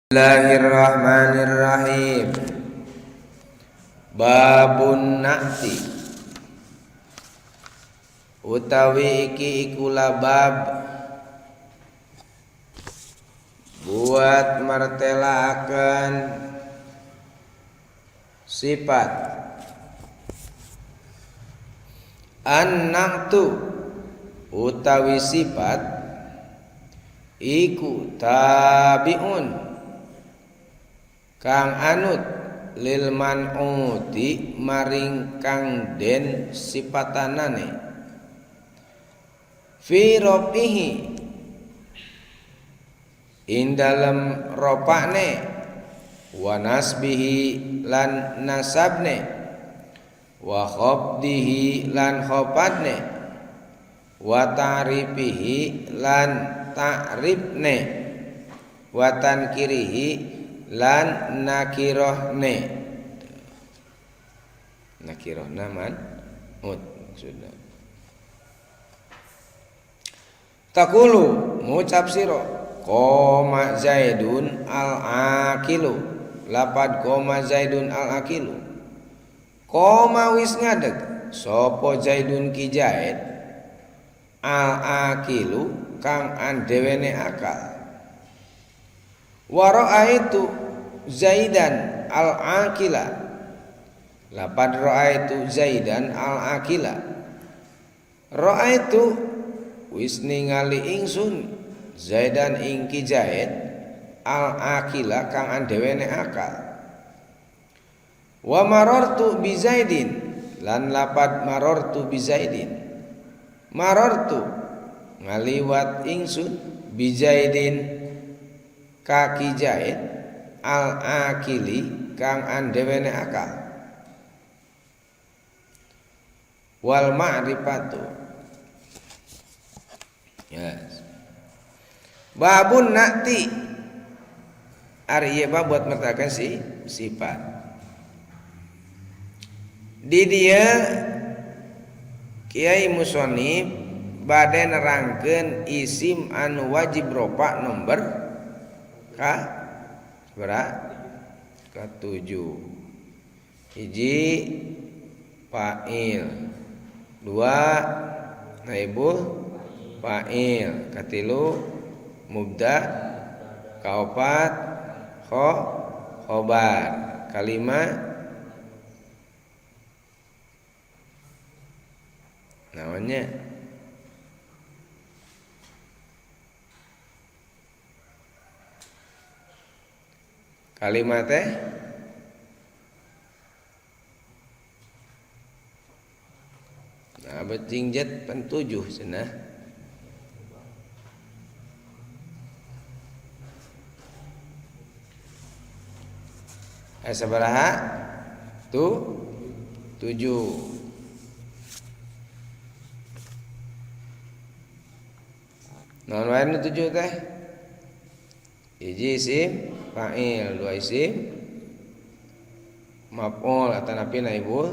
Bismillahirrahmanirrahim. Babun na'ti utawi iki iku bab buat martelaaken sifat an-na'tu utawi sifat iku tabiun kang anut lil man'uti maring kang den sipatanane fi rafihi ing dalem ropane wa nasbihi lan nasabne wa khafdihi lan khafadne wa ta'rifihi lan ta'rifne wa tankirihi lan nakirohne. Nakirohna man ut maksudna. Takulu ngucap sira qoma Zaidun al akilu, lapad qoma Zaidun al akilu, qoma wis ngadeg sapa Zaidun ki Zaid al akilu kang andewene akal. Wa ra'aitu Zaidan al-akila, lapad ra'aitu Zaidan al-akila, ra'aitu wis ningali ingsun Zaidan ing ki Zaid al-akila kang andewene akal. Wa marartu bi Zaidin lan lapad marartu bi Zaidin, marartu ngaliwat ingsun bi Zaidin kaki Zaid al-akili kang andewene akal. Wal ma'rifatu. Yes. Babun na'ti ari ieu bab buat mertakan si sifat. Di dia Kiai Musonib bade nerangkeun isim anu wajib ropa nomor ka berapa? Ketujuh. Hiji fa'il, dua naibul fa'il, katilu mubda, kaopat khobar, kalima namanya kalimat teh nah becing jet pen tujuh cenah. Sabaraha tu tujuh. Naon wae nu tujuh teh? Hiji isim fa'il, dua isim maf'ul atanapi naibul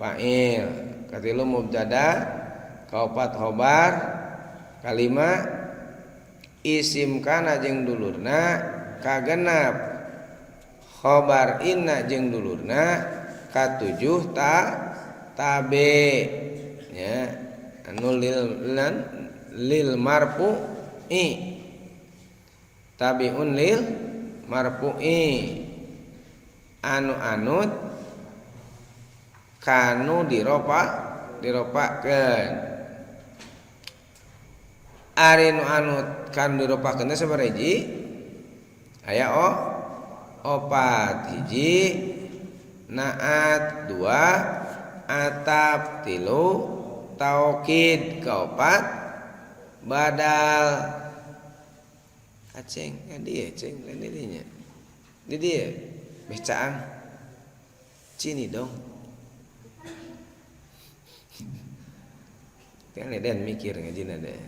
fa'il, katilu mubtada, kaopat khobar, kalima isim kana jeung dulurna, kagenap khobar inna jeung dulurna, katujuh ta tabe nya anu lil lan lil marfu'i tabiun lil marfu'i anu anut kanu diropa diropakeun. Ari nu anut kanu diropakeun teh sabaraha hiji? Aya opat. Hiji naat, dua atap, tilu taukid, kaopat badal. Aceng kan dia ceng lain dirinya di dia beh caang cini dong kan den mikir ngajina den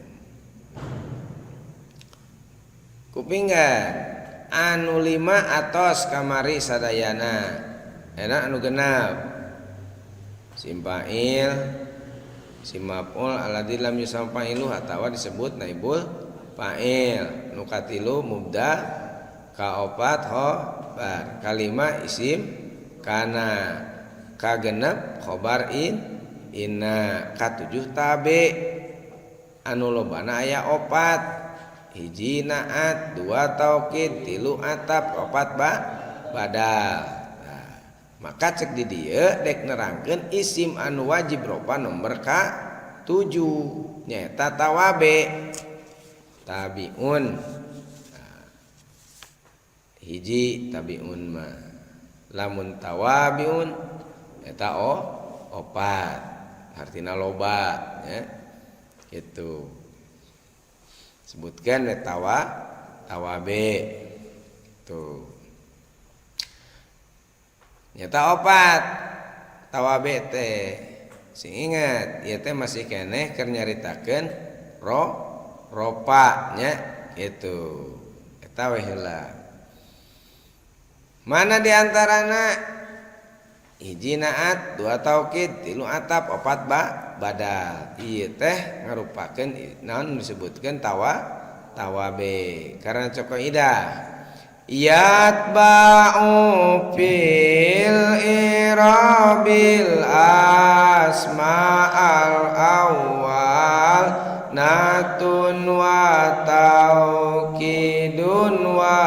kupinggan anu lima atos kamari sadayana enak anu genap sim fa'il sim maf'ul alladzi lam yusamma fa'iluhu atawa disebut naibul fa'il, nu katilu mubda Kaopat khobar, kalima isim kana, kagenep khobar in inna, katujuh tabe anu lobana aya opat, hiji naat, dua taukid, tilu atap, opat ba badal. Nah, maka cek di dieu dek nerangkeun isim anu wajib ropa nomor ka 7 nyaeta tawabe tabiun. Nah, hiji tabiun mah, lamun tawabiun eta opat, artina loba ya. Gitu. Sebutkan tawabe. Tuh. Nyata opat tawabe teh. Sing ingat, ieu teh masih keneh keur nyaritakeun ropa nya gitu. Eta we heula. Mana diantarana hiji naat, dua taukid, tilu atap, opat ba badal. Ieu teh ngarupakeun naon disebutkeun tawabe karena coko idah. Yatba'u fil irabil asma'al awal natun wa taukidun wa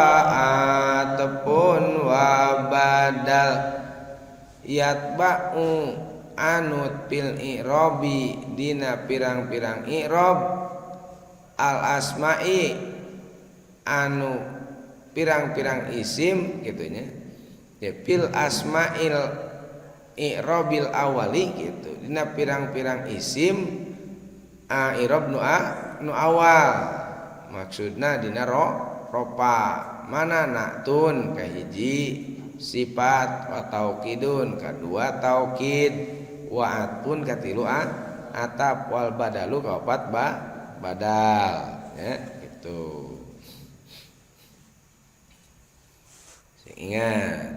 atpun wa badal. Yatba'u anut fil i'robi dina pirang-pirang i'rob al asma'i anu pirang-pirang isim gitunya ya, fil asma'il i'robil awali gitu dina pirang-pirang isim a i'rob nu a nu awal, maksudna dina ropa mana natun kahiji sifat wa taukidun kadua taukid wa atpun katilu a atap wal badalu kaopat ba badal ya gitu. Ingat,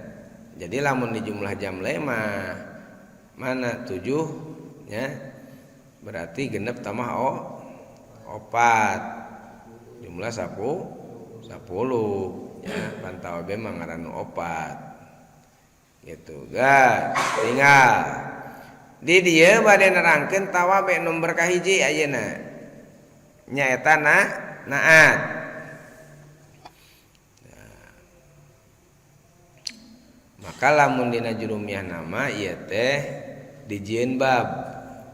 jadi lamun di jumlah jam lema mana 7 ya, berarti genep tambah opat jumlah 10 ya, pantau be mah ngaran opat gitu guys. Tinggal di dieu bade nerangkeun tawabe nomor kahiji ayeuna nyaeta naat. Maka lamun dina jurumiyah nama ieu teh dijieun bab,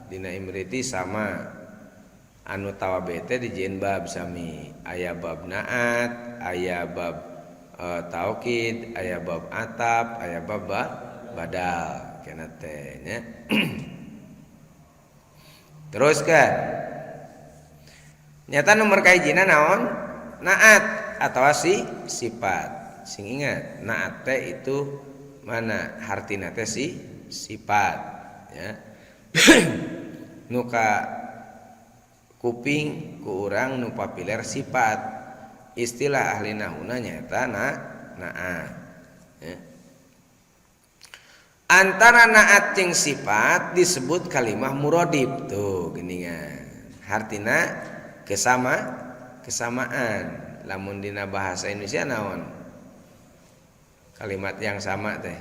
dina imriti sama anu tawabe teh dijieun bab sami, aya bab naat, aya bab taukid, aya bab atap, aya bab badal kana teh nya. Teruskan nyata nomor kahijina naon? Naat atawa sifat. Sing ingat, naat teh itu mana hartina teh si sifat ya. Nuka kuping ku urang nu papiler sifat, istilah ahli nahuna nyaeta naat ya. Antara naat jeung sifat disebut kalimah muradif tuh geuningan, hartina kesamaan. Lamun dina bahasa Indonesia naon kalimat yang sama teh?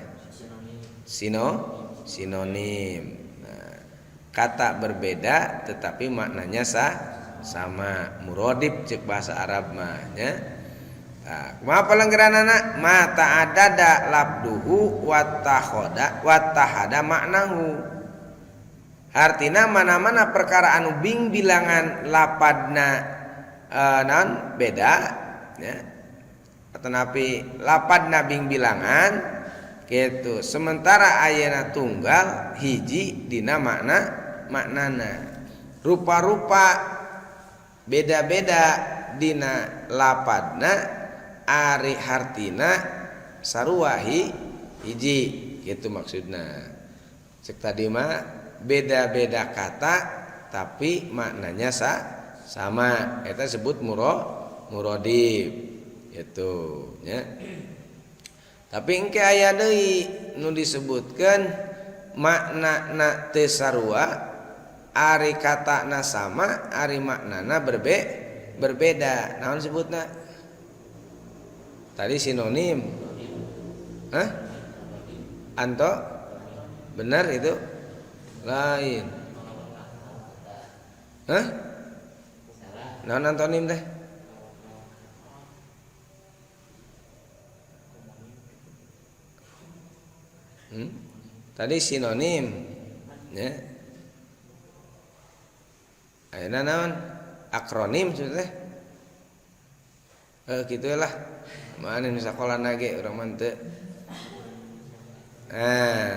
Sinonim. Nah, kata berbeda tetapi maknanya sama. Muradif cek bahasa Arab mah nya. Nah, kumaha palenggeranana? Ma ta'adada labduhu wa tahoda wa tahada maknahu. Artina mana-mana perkara anu bing bilangan lapadna naon beda ya. Tetapi lapadna bing bilangan gitu, sementara ayeuna tunggal hiji dina makna maknana, rupa-rupa beda-beda dina lapadna ari hartina sarua hiji gitu maksudna. Cek tadi mah beda-beda kata tapi maknanya sama, eta sebut muradif itu ya. Tapi engke aya deui nu disebutkeun maknana teu sarua, ari katana sama, ari maknana berbeda. Naon sebutna? Tadi sinonim. Hah? Anto? Benar itu? Lain. Hah? Naon antonim teh? Tadi sinonim ya. Ayeuna naon? Akronim teh. Kitu lah. Mana nu sakola ge urang mah teu. Nah.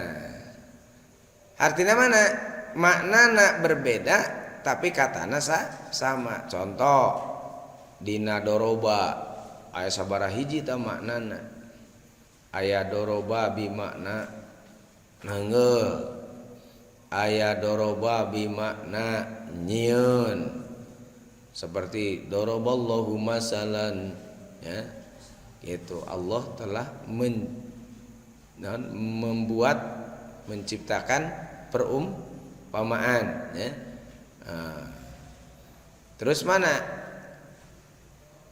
Artinya mana? Maknana berbeda tapi katana sama. Contoh dina doroba aya sabaraha hiji tah maknana. Aya doroba bi makna nanggel, aya doroba bi makna nyieun. Seperti doroballahu masalan ya. Itu Allah telah membuat menciptakan perumpamaan ya. Nah, terus mana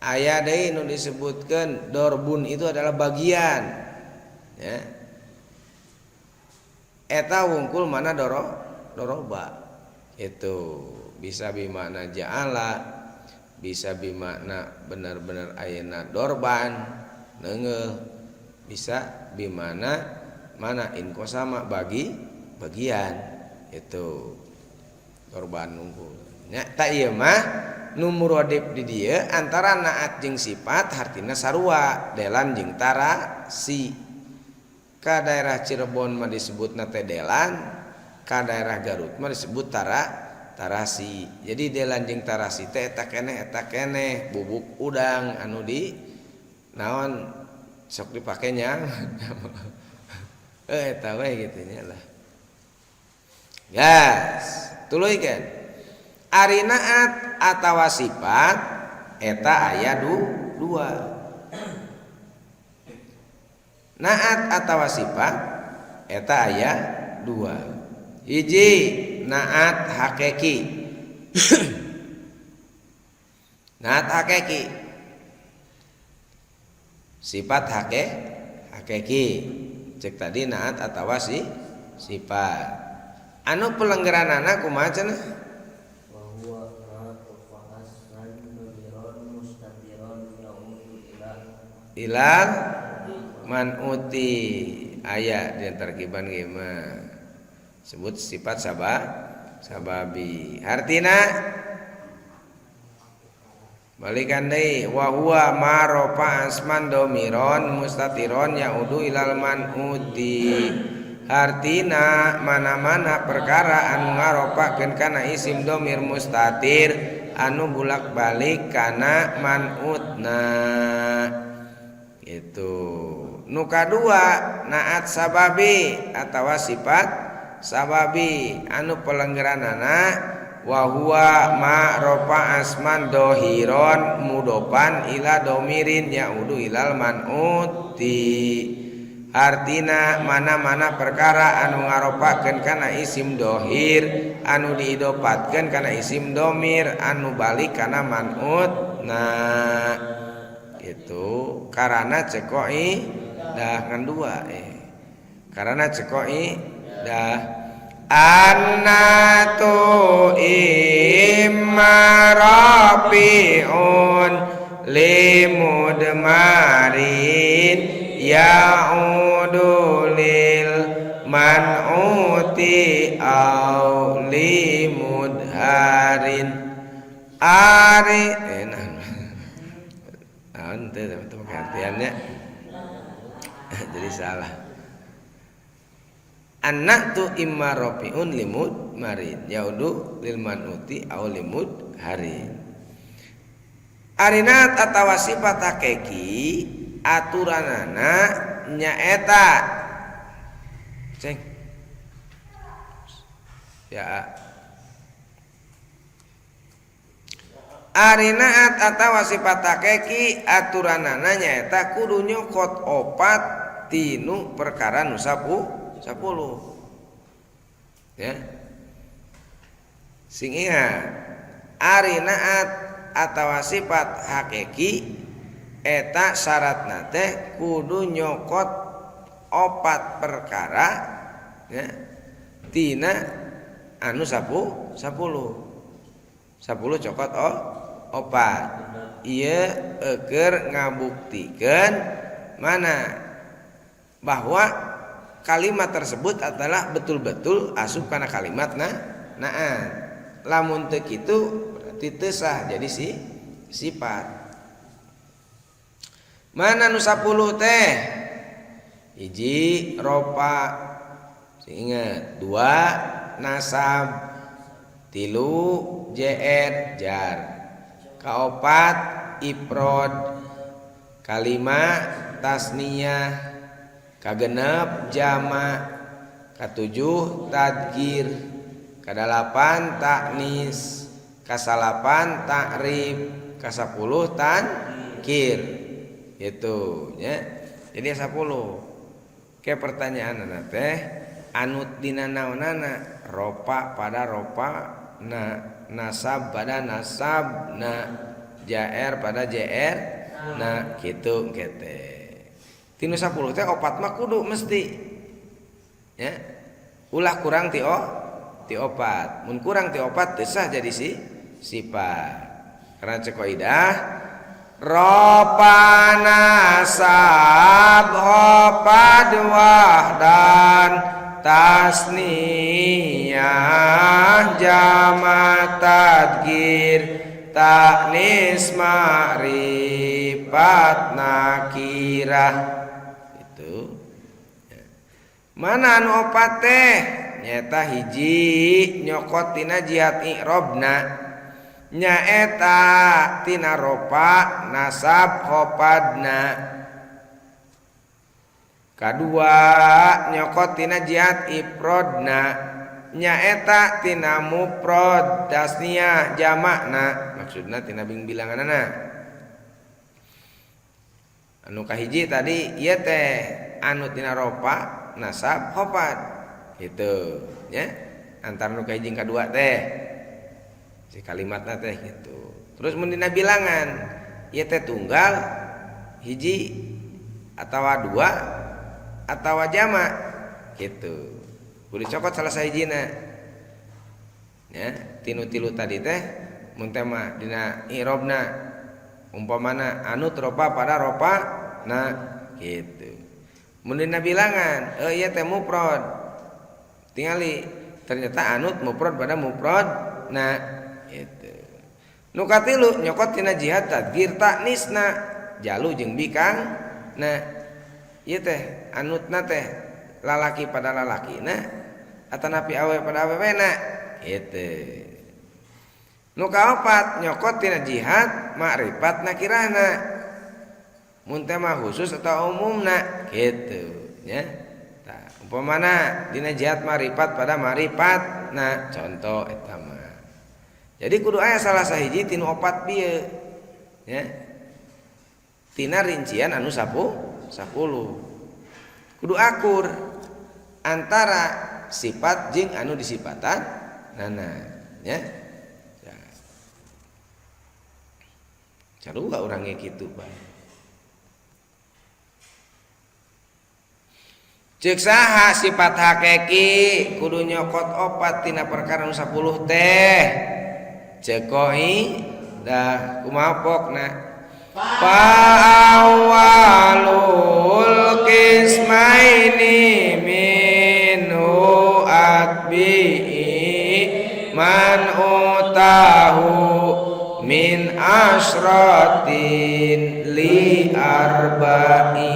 aya deui nu disebutkeun dorbun itu adalah bagian ya. Eta wungkul mana doroba itu bisa bimakna ja'ala, bisa bimakna benar-benar ayeuna dorban neungeuh, bisa bimakna mana inqosama bagi bagian itu korban nunggu nya. Tak ieu mah nu muradif di dieu antara naat jeung sifat hartina sarua delan jeung tarasi. Ka daerah Cirebon mah disebutna teh delan, ka daerah Garut mah disebut tarasi. Jadi delan jeung tarasi teh eta keneh bubuk udang anu di naon sok dipake nya. Eta we kitu nya lah. Gas, tuluykeun. Ari naat atawa sifat eta aya dua. Naat atawa sifat eta aya dua. Hiji naat hakiki. Naat hakiki. Sifat hakiki. Cek tadi naat atawa sifat. Anu pelenggeranana kumaha cenah? Wa huwa ma asman dhamiran mustatiran ya'udu ila ilal manuti. Aya di tarkiban ge mah sebut sifat sababi. Hartina balikan deui wa huwa ma rafa asman dhamiran mustatiron ya'udu ilal manuti. Hartina mana-mana perkara anu ngaropakeun kana isim domir mustatir anu bulak-balik kana manutna. Gitu. Nu kadua naat sababi atawa sifat sababi anu pelenggeranana wa huwa ma rafa asman dohiron mudofan ila domirin ya'udu ilal manuti. Artina mana-mana perkara anu ngaropakeun kana isim dohir anu diidopatkeun kana isim domir anu balik kana manut. Nah itu karena cekoi dah ngan dua karena cekoi dah annatu imma rafi'un limudmarin ya'udu lil man'uti au limudharin ari nah teu teman-teman artiannya jadi salah. Anak tu imma rafi'un limud marin yaudu lil manuti au limud harin. Arinat atawa sifat hakiki aturanana nyaeta ceng ya arinaat atawa sifat hakiki aturanana nyaeta kudu nyokot opat tinu perkara nu 10 ya. Sing ingat arinaat atawa sifat hakiki Eta syaratna teh kudu nyokot opat perkara ya, tina anu 10 10 cokot opat. Ieu eukeur ngabuktikeun mana bahwa kalimat tersebut adalah betul-betul asup kana kalimat na'at. Lamun teu kitu berarti teu sah jadi si sifat. Mana nu 10 teh? Hiji ropa, ingat, 2 nasab, 3 jr jar, kaopat ifrod, kalima tasniyah, kagenep jama, katujuh tadgir, kadalapan taknis, kasalapan takrif, kasapuluh tankir. Itu ya. Jadi 10. Ke pertanyaan teh anut dina naonana? Ropa pada ropa na, nasab pada nasab na, jaer pada jr na, kitu engke teh. Tinu 10 teh opat mah kudu mesti. Ya. Ulah kurang ti ti opat. Mun kurang ti opat teu sah jadi si sifat. Karena cek kaidah ropa nasab hopad wahdan tasniyah jama tadgir taknis ma'rifat nakirah. Itu mana anu opat teh? Nyata hiji nyokot tina jihad i'robna, nyaeta tina ropa nasab khopadna. Kadua nyokot tina jihad ifrodna, nyaeta tina mufrad tasniyah jamakna, maksudna tina bingbilanganana. Anu kahiji tadi ieu teh anu tina ropa nasab khopad gitu ya, antara nu kahiji kadua teh si kalimatna teh gitu. Terus mun dina bilangan ieu teh tunggal hiji atawa dua atawa jamak gitu. Kudu cokot salah sahijina ya, tinu tilu tadi teh mun teh mah dina i'robna umpamana anut ropa pada ropa na gitu. Mun dina bilangan ieu teh mufrad, tingali ternyata anut mufrad pada mufrad na gitu. Nu katilu nyokot tina jihad tadgir taknisna jalu jeung bikang na, ieu teh anutna teh lalaki pada lalakina atanapi awe pada awewena gitu. Nu kaopat nyokot tina jihad makrifat nakirahna mun teh mah khusus atau umumna gitu nya. Tah umpamana dina jihad makrifat pada makrifat na, contoh eta mah. Jadi kudu aya salah sahiji tinu opat bieu nya, tina rincian anu 10. Kudu akur antara sifat jeung anu disifatan nana nya. Ya. Sarua urangnya kitu bae. Ceuk saha sifat hakiki kudu nyokot opat tina perkara nu 10 teh. Ceuk kaidah kumaha pokna? Fa'awalul qismaini minhu atbi'i man utahu min asratin li arba'i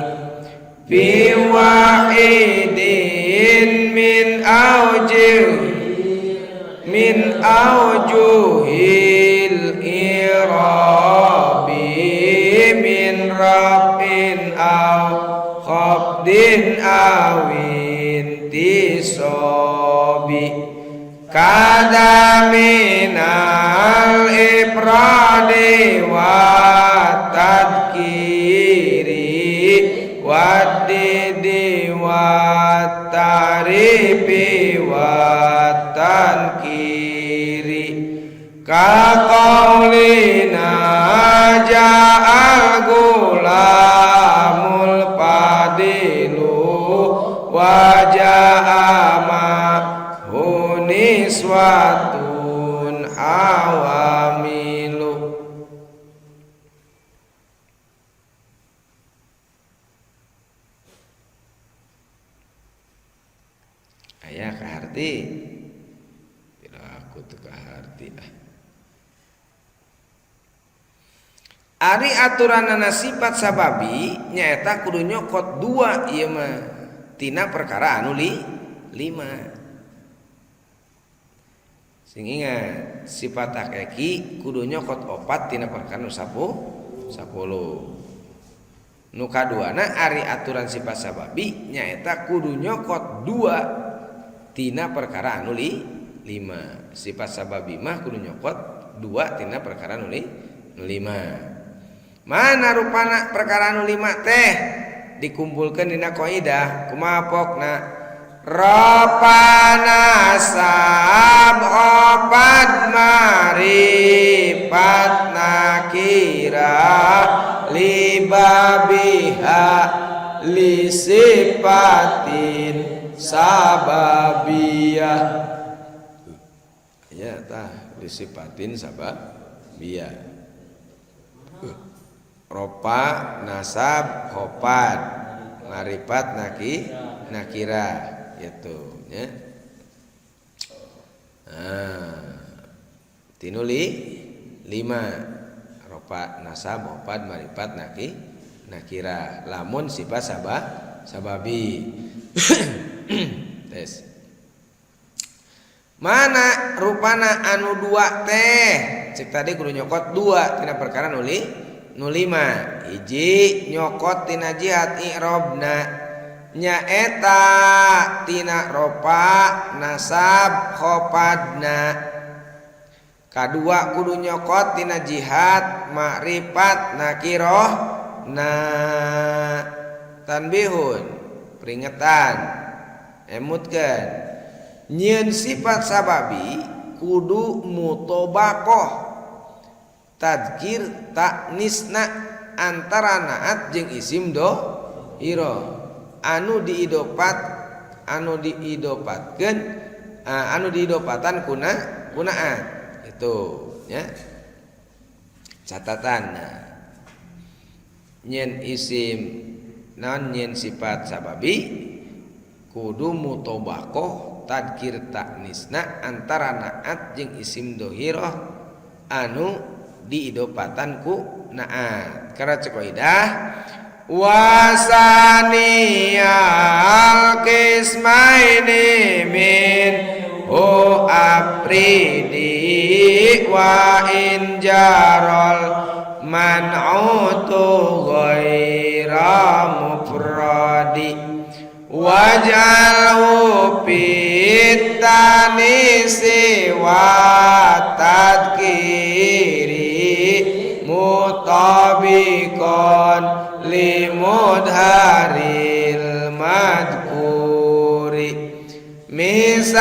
fi wahidin min aujuh min aujuhil irabi min raf'in aw khafdin awin tisobi kadaminal ifradi wa tadkiri wa didi wa tarifi wa tankiri ka qaulina ja'al gulam gulamul fadilu wa jaa ma huniswatun awamilu. Aya kaharti tidak aku teu kaharti ah. Ari aturanana sifat sababi nyaeta kudu nyokot dua ieu mah tina perkara anu lima. Sing ingat sifat hakiki kudu nyokot opat tina perkara nu 10. Nu kaduana ari aturan sifat sababi nyaeta kudu nyokot dua tina perkara anu lima. Sifat sababi mah kudu nyokot dua tina perkara anu lima. Mana rupana perkara anu lima teh dikumpulkeun dina kaidah kumaha pokna ropana sab opat marifat nakira libabiha lisipatin sababiyah. Ya tah lisipatin sababiyah. Ropa nasab khopad marifat nakira gitu ya. Nah, tinuli lima ropa nasab khopad marifat nakira lamun sifat sababi. Tes. Mana rupana anu dua teh cek tadi kudu nyokot dua tina perkara nuli nu lima. Hiji nyokot tina jihad i'robna nyaeta tina ropa nasab khopadna. Kadua kudu nyokot tina jihad makrifat nakiroh na. Tanbihun peringetan emutkeun nyieun sifat sababi kudu mutobakoh tadkir taknisna antara naat jeung isim do iro anu diidopat anu diidopatkeun anu diidopatan kuna kunaat itu ya. Catatan nyen isim non nyen sifat sababi kudu mutobakoh tadkir taknisna antara naat jeung isim dohiroh anu diidopatan ku naat. Karena cek kaidah wasaniyal kismaini min hu apridi wa injarol man'utu ghaira mufradi wajalhu pitanisi wa tadkiri mutabiqan limudharil madhkuri misaluhu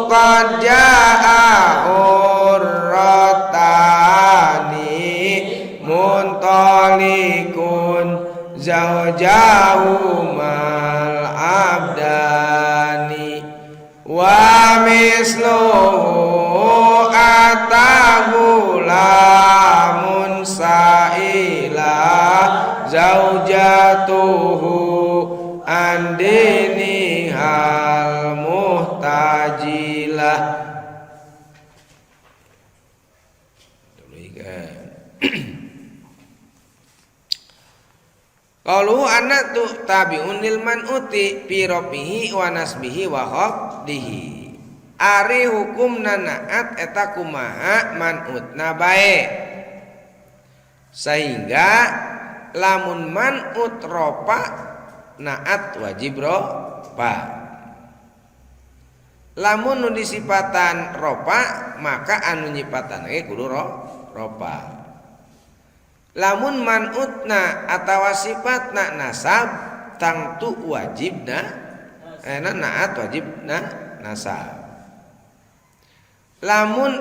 qad jaa urratani muntalikun zawjahumal abdani wa misluhu atagulamun sa'ila zaujatuhu andini hal muhtajilah. Qalu anna tu tabi'un lil man'uti fi rafihi wa nasbihi wa khafdihi. Ari hukumna naat eta kumaha man'utna bae. Sehingga lamun man'ut ropa naat wajib ropa. Lamun nu disipatan ropa maka anu nyipatan ge kudu ropa. Lamun man'utna atawa sifatna nasab tangtu wajibna naat wajibna nasab. Lamun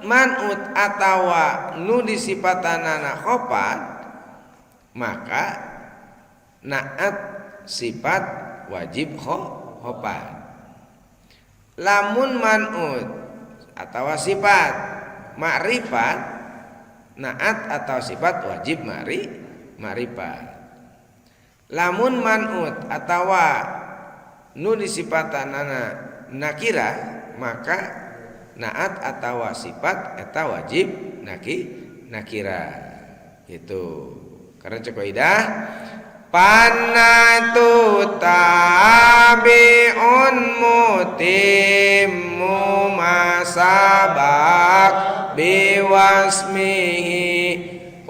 man'ut atawa nu disipatanana khofat maka naat sifat wajib khopat. Lamun man'ut atau sifat ma'rifat, naat atau sifat wajib ma'rifat. Lamun man'ut atau nu disipatanana nakira, maka naat atau sifat eta wajib nakira gitu. Karena cek kaidah panatu tabi'un mutimmu masabak biwasmihi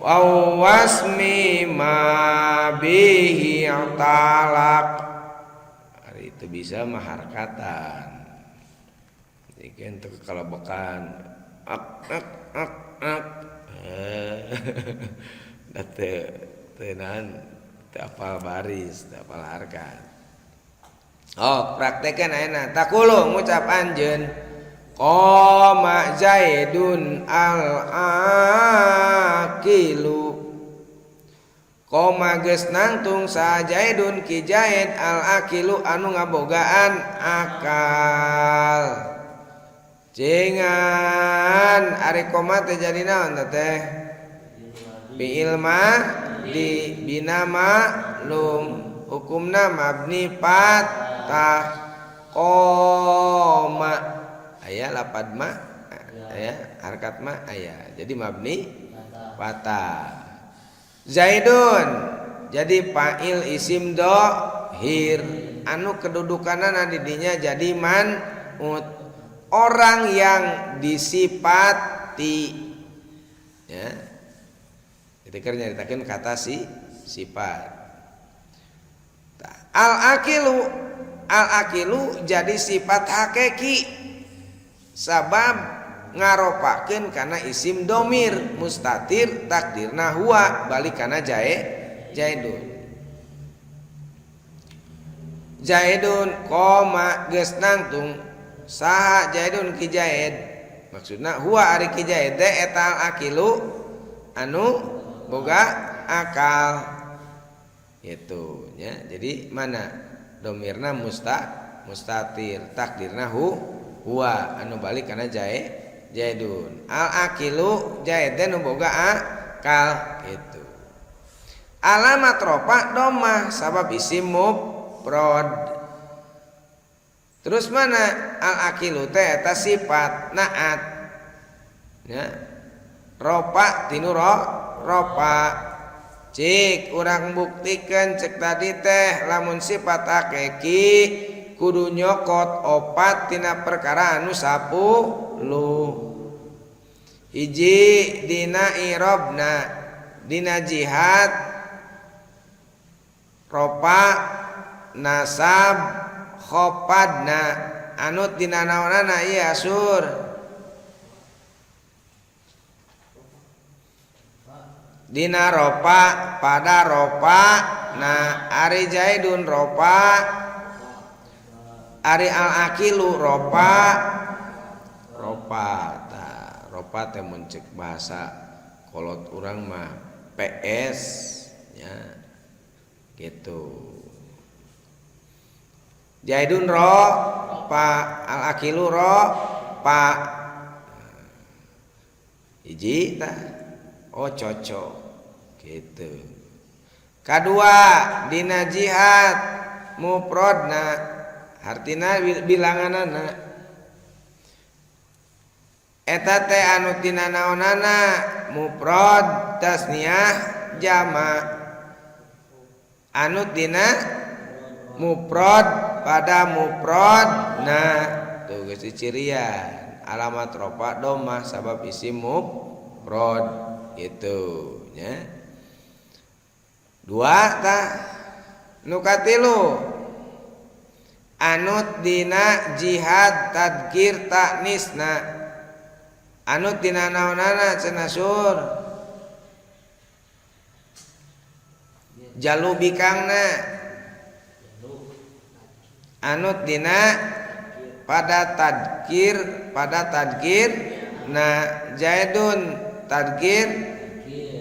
wa wasmi ma bihi talak. Hari itu bisa maharkatan. Jadi untuk kalabekan ak ak ak ak. Teu teu apal baris, teu apal harkat. Oh, praktekan ayeuna. Taqulu ngucap anjeun qama Zaidun al-aqilu. Qoma geus nangtung sa Zaidun ki Zaid al-aqilu anu ngabogaan akal. Cengan ari qoma teh jadi naon teh? Fi'il di bina ma'lum hukumna mabni fathah qoma aya lapad ma aya harkat ma aya jadi mabni fathah. Zaidun jadi fa'il isim dohir anu kedudukanna di dinya jadi man'ut, orang yang disipati ya. Itu keur nyaritakeun kata si sifat. Al-aqilu, al-aqilu jadi sifat hakiki sabab ngaropakeun kana isim domir mustatir takdirna huwa balik kana jaidun. Jaidun koma geus nangtung saha Jaidun ki Jaid, maksudna huwa ari ki Jaid teh eta al-aqilu anu boga akal itu ya. Jadi mana domirna mustatir takdirna huwa anu balik kana jaidun. Al aqilu jaid nu boga akal itu. Alamat rofa domah sabab isim mufrad. Terus mana al aqilu teh eta sifat naat ya. Rofa tinu ropa cik urang buktikan cek tadi teh lamun sifat hakiki kudu nyokot opat tina perkara anu 10. Hiji dina irobna dina jihad ropa nasab khopadna anut dina naonana ieu asur. Dina ropa pada ropa na ari Jaidun ropa ari al aqilu ropa ropa ta ropa teh mun cek bahasa kolot urang mah PS ya gitu. Jaidun ropa al aqilu ropa hiji tah. Oh cocok gitu. Kadua dina jihad mufradna hartina bilanganana eta teh anu tina naonana mufrad tasniah jama anu tina mufrad pada mufradna tuh geus dicirian alamat rofa domah sabab isim mufrad itu ya. Dua tah nu katilu anut dina jihad tadkir taknisna anut dina naonana cenah sur jalu bikangna anut dina pada tadkir na jaidun tadkir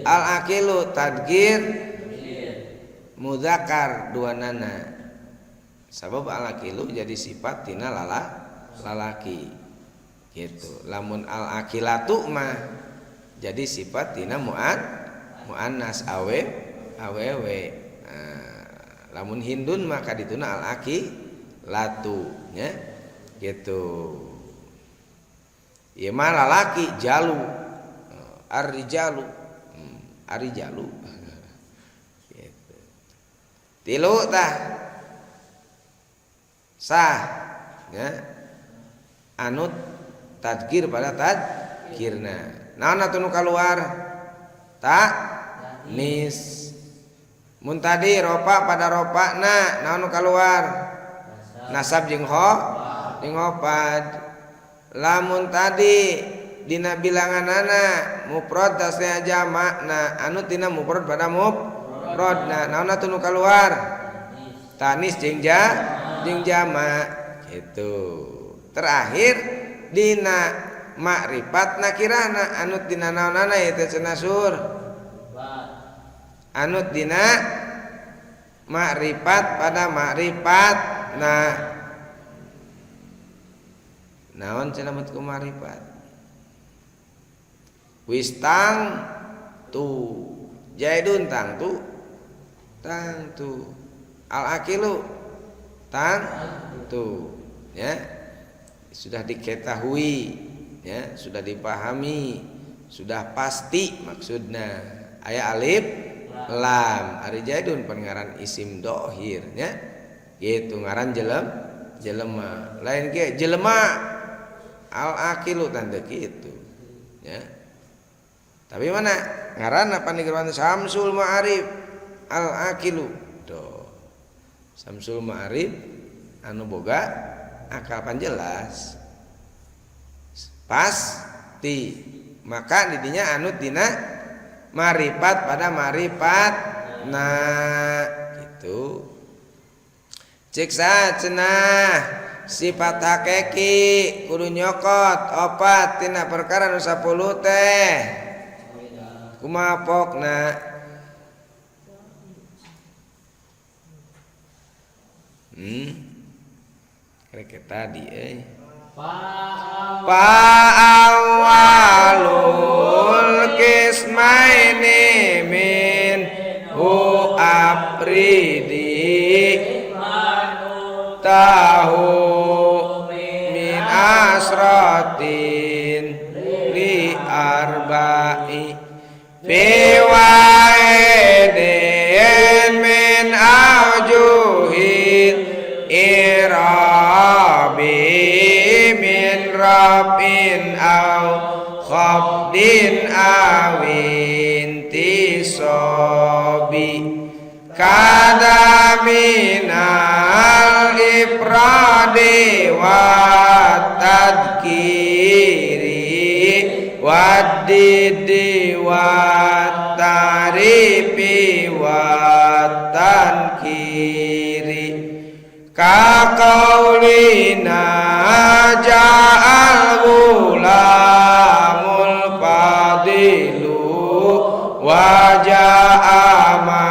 al aqilu tadkir Muzakkar dua nana. Sabab al-aqilu jadi sifat tina lalaki. Gitu. Lamun al-aqilatu mah jadi sifat tina muannas awe awewe. Nah, lamun Hindun maka dituna al-aqilatu nya gitu. Ieu mah lalaki jalu ar-rijalu ar-rijalu gitu. Tilu tah sah nya anut tadkir pada tadkirna. Naon atuh nu kaluar? Ta nis. Mun tadi ropa pada ropana naon nu kaluar? Nasab jeung ho jeung hopad. Lamun tadi dina bilanganana mufrad tasnya jamakna anu tina mufrad pada mufradna naon atuh nu kaluar? Tanis jeung jeung jamak gitu. Terakhir dina makrifat nakirahna anut dina naonana ieu teh cenah sur? Anut dina makrifat pada makrifat. Nah naon cenah mut ku makrifat? Wis tang tu jaidun tang tu tang tu al aqilu tang tu ya, sudah diketahui ya, sudah dipahami, sudah pasti maksudna. Aya alif lam ari jaidun pan ngaran isim dohir nya gitu, ngaran jelema lain ge jelema al aqilu tanda kitu ya. Tapi mana ngaran apa nih Samsul Ma'arif al aqilu tuh. Samsul Ma'arif anu boga akal panjelas pasti, maka didinya anut dina marifat pada marifat. Nah gitu. Cek cenah sifat hakiki kudu nyokot opat tina perkara nu 10 teh. Kumaha pokna? Karek tadi euy. Fa'awalul kismaini min hu afridi tahu min asratin li arba'i fi wahidin min aujuhil irabi min rafin aw khafdin awin tisobi kada minal ifradi wa tadkiri wa didi wa tarifi wa tankiri ka qaulina ja'al gulamul fadilu wa ja'a ma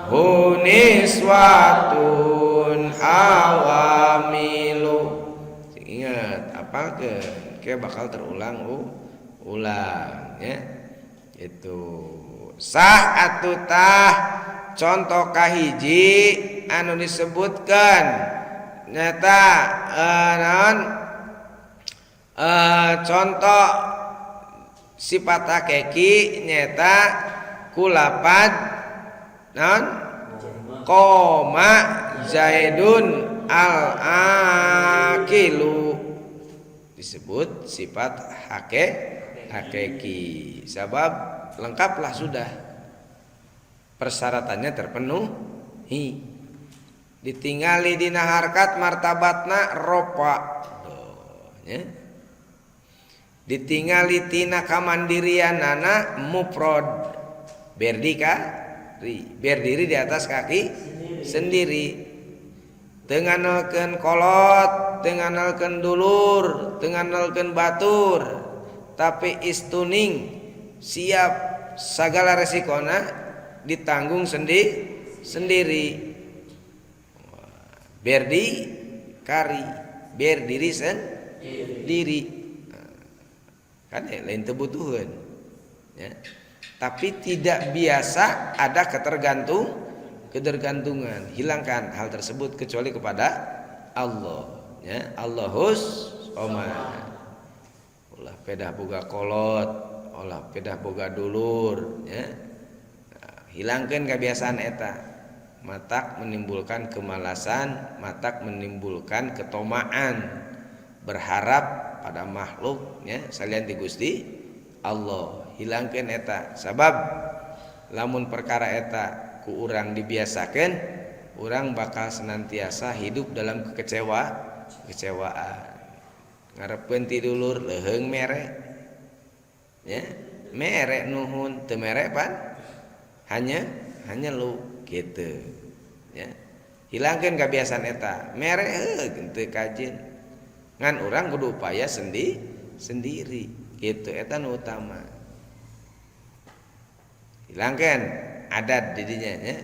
huniswatun awamilu. Ingat apa ke kayak bakal terulang ulang ya. Itu sah atuh tah contoh kahiji anu disebutkan nyata naon contoh sifat hakiki nyata kulapad naon koma zaidun al aqilu disebut sifat hakiki sabab lengkaplah sudah persyaratannya terpenuhi. Ditingali dina harkat martabatna ropa ya. Ditingali tina kamandirianana mufrad berdiri di atas kaki sendiri, teu nganelkeun kolot, teu nganelkeun dulur, teu nganelkeun batur, tapi istuning siap sagala resikona ditanggung sendiri. sendiri. Berdikari, berdiri sendiri. Kan ya, lain teu butuheun. Ya. Tapi tidak biasa ada ketergantungan. Hilangkan hal tersebut kecuali kepada Allah. Ya, Allahus somad. Ulah pedah boga kolot, ulah pedah boga dulur, ya. Nah, hilangkan kebiasaan eta. Matak menimbulkan kemalasan, matak menimbulkan ketomaan, berharap pada makhluk, ya, salian ti Gusti Allah. Hilangkan eta, sabab lamun perkara eta ku urang dibiasakan, urang bakal senantiasa hidup dalam kekecewaan. Ngarepkeun ti dulur leuheung mere, ya, mere nuhun, teu mere pan hanya hanya lu gitu, ya. Hilangkan kebiasaan eta, mere heuh teu kajeun, ngan urang kudu upaya sendiri gitu, eta nu utama. Hilangkan adat didinya, ya.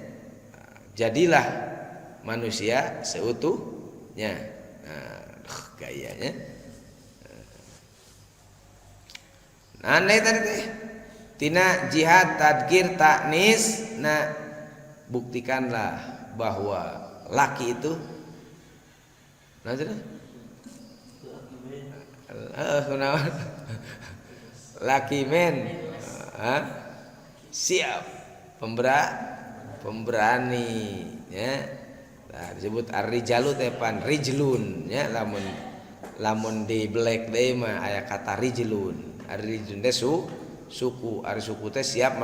Jadilah manusia seutuhnya. Nah, gayanya. Nah, tadi teh tina jihad, tadzkir, ta'nis. Nah, buktikanlah bahwa laki itu, nah, sudah. Kunaon? Laki men. Hah? Siap pemberani, ya. Nah, disebut ar-rijalu teh pan rijlun, ya, lamun lamun di black deui mah aya kata rijlun. Ar-rijlun teh suku, ari suku teh siap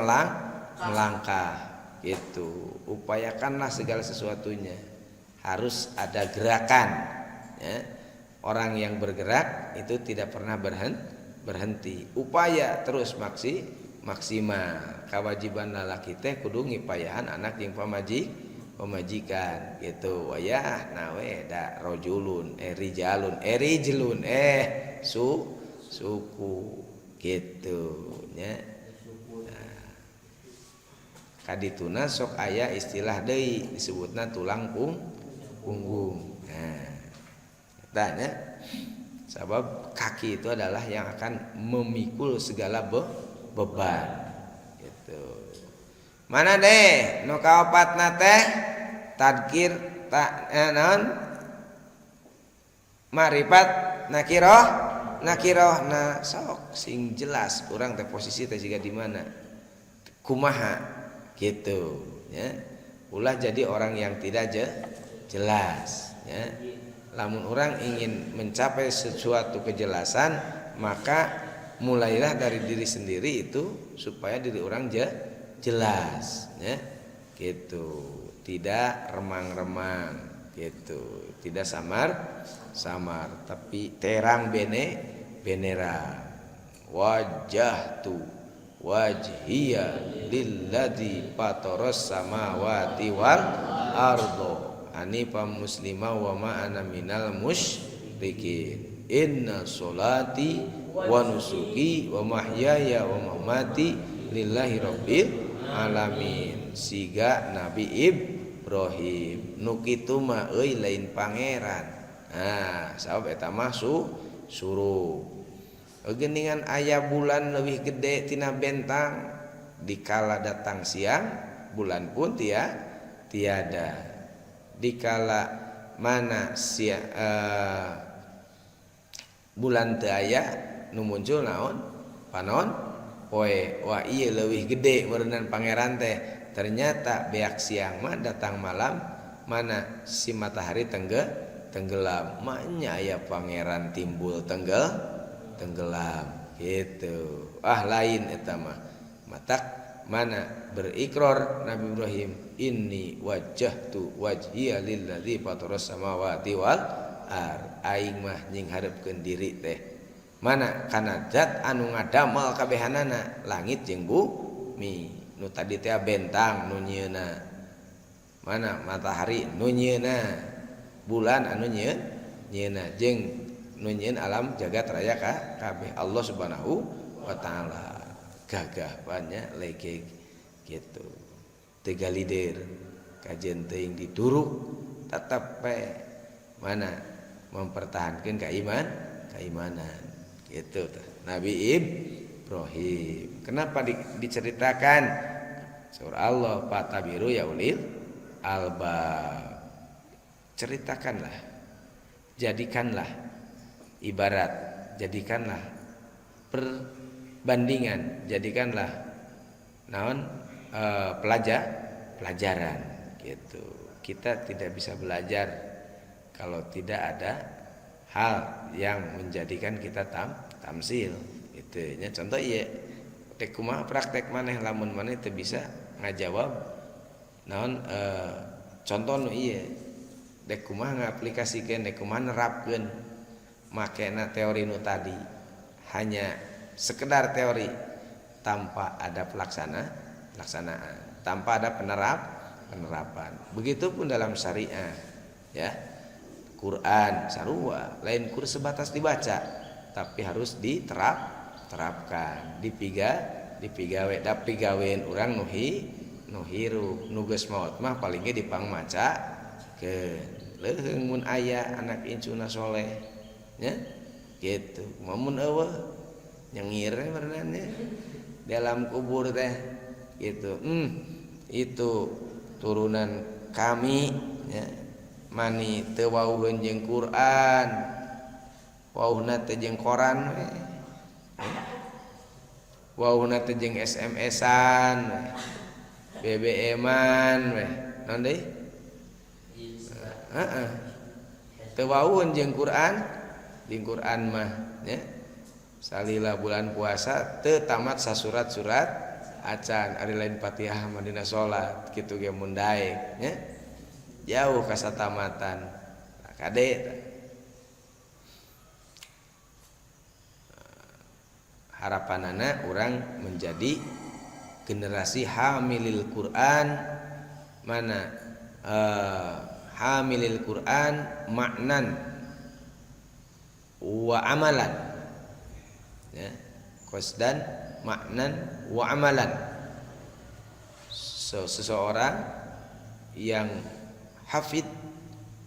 melangkah gitu. Upayakanlah segala sesuatunya. Harus ada gerakan, ya. Orang yang bergerak itu tidak pernah berhenti. Upaya terus maksimal. Kewajiban lalaki teh kudu ngipayahan anak jeung pamajikan gitu. Wayah nawe da rojulun rijalun rijlun suku gitu nya. Nah, kadituna sok aya istilah deui disebutna tulang punggung. Nah, eta nya. Sabab kaki itu adalah yang akan memikul segala beban gitu. Mana deh nu kaopatna teh tadzkir tak naon, marifat nakiroh nakiroh. Nah, sok sing jelas urang teh posisi teh siga di mana, kumaha gitu, ya. Ulah jadi orang yang tidak jelas, ya. Lamun orang ingin mencapai sesuatu kejelasan, maka mulailah dari diri sendiri itu supaya diri orang jelas, ya, gitu. Tidak remang-remang gitu, tidak samar-samar, tapi terang benerang. Wajjahtu wajhiya lilladzi fataras samawati wal ardo hanifan muslima wa ma ana minal musyrikin. Inna solati wa nusuki wa mahyaya wa mamati lillahi rabbil alamin. Siga Nabi Ibrahim nu kitu mah euy lain pangeran. Nah, sabab eta mah suruh geuningan aya bulan lebih gede tina bentang, dikala datang siang bulan pun tiada, dikala mana bulan teu aya nu muncul naon, panon poe. Wah, ieu leuwih gede meureunan pangeran teh. Ternyata beak siang mah datang malam, mana si matahari tenggelam, maknya aya pangeran timbul tenggelam gitu. Ah, lain eta mah. Matak mana berikrar Nabi Ibrahim, inni wajjahtu wajhiya lilladzi fataras samawati wal ard, aing mah nyinghareupeun diri teh mana kana zat anu ngadamel kabehanana langit jeung bumi. Nu tadi teh bentang nu nyieuna, mana matahari nu nyieuna, bulan anu nyieuna, jeung nu nyieun alam jagat raya kabeh Allah Subhanahu wa taala. Gagah banyak lege gitu, tiga lidir. Kajeun teuing dituruk tetep we mana mempertahankan keimanan gitu tuh. Nabi Ibrahim. Kenapa diceritakan? Surah Allah fa'tabiru ya ulil albab. Ceritakanlah, jadikanlah ibarat, jadikanlah perbandingan, jadikanlah naon pelajaran gitu. Kita tidak bisa belajar kalau tidak ada hal yang menjadikan kita tamsil gitu nya. Contoh iya tek kumaha praktek maneh lamun maneh teu bisa ngajawab naon contoh nu ieu dek kumaha ngaplikasikeun, dek kumaha nerapkeun makena teori nu tadi, hanya sekedar teori tanpa ada pelaksanaan, tanpa ada penerapan. Begitupun dalam syariah ya, Quran sarua, lain kur sebatas dibaca tapi harus diterapkan, dipigawe da pigawean urang nu hirup. Nu geus maot mah paling ge dipangmaca ke leuheung mun aya anak incuna soleh nya gitu. Mun eueuh nyengir berenangnya dalam kubur teh gitu. Itu turunan kami ya, mani teu wauheun jeung Quran, wauhna teh jeung koran we, wauhna teh jeung SMS-an we, BBM-an we, naon deui, heeh, teu wauheun jeung Quran. Jeung Quran mah nya salila bulan puasa teu tamat sasurat-surat acan, ari lain Fatihah mah dina salat kitu ge mun daek nya jauh ka satamatan. Nah, kade tah. Harapanana orang menjadi generasi hamilil Quran, mana hamilil Quran maknan wa amalan ya, qasdan maknan wa amalan. So, seseorang yang hafid,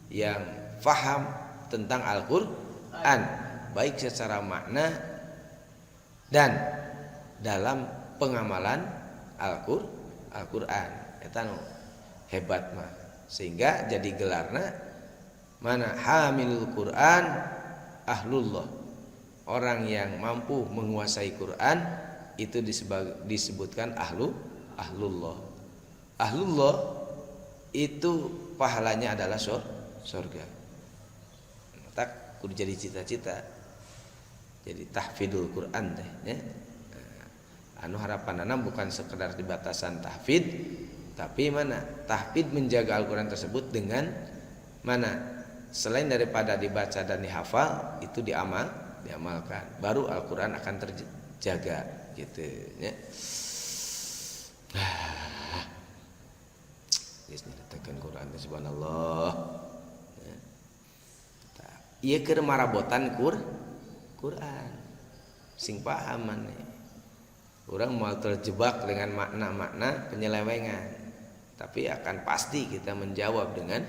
yang faham tentang Al-Qur'an baik secara makna dan dalam pengamalan Al-Qur'an eta nu hebat mah, sehingga jadi gelarna mana hamilul Quran ahlullah, orang yang mampu menguasai Quran itu disebutkan ahlullah. Ahlullah itu pahalanya adalah surga. Tak kudu jadi cita-cita jadi tahfidul Quran teh ya. Nah, anu harapanana bukan sekedar di batasan tahfid, tapi mana tahfid menjaga Al-Quran tersebut dengan mana selain daripada dibaca dan dihafal itu diamalkan, baru Al-Quran akan terjaga gitu ya. Geus nyaritakeun Quran teh subhanallah ya. Ieu keur marabotan Quran sing paham maneh. Urang mau terjebak dengan makna-makna penyelewengan, tapi akan pasti kita menjawab dengan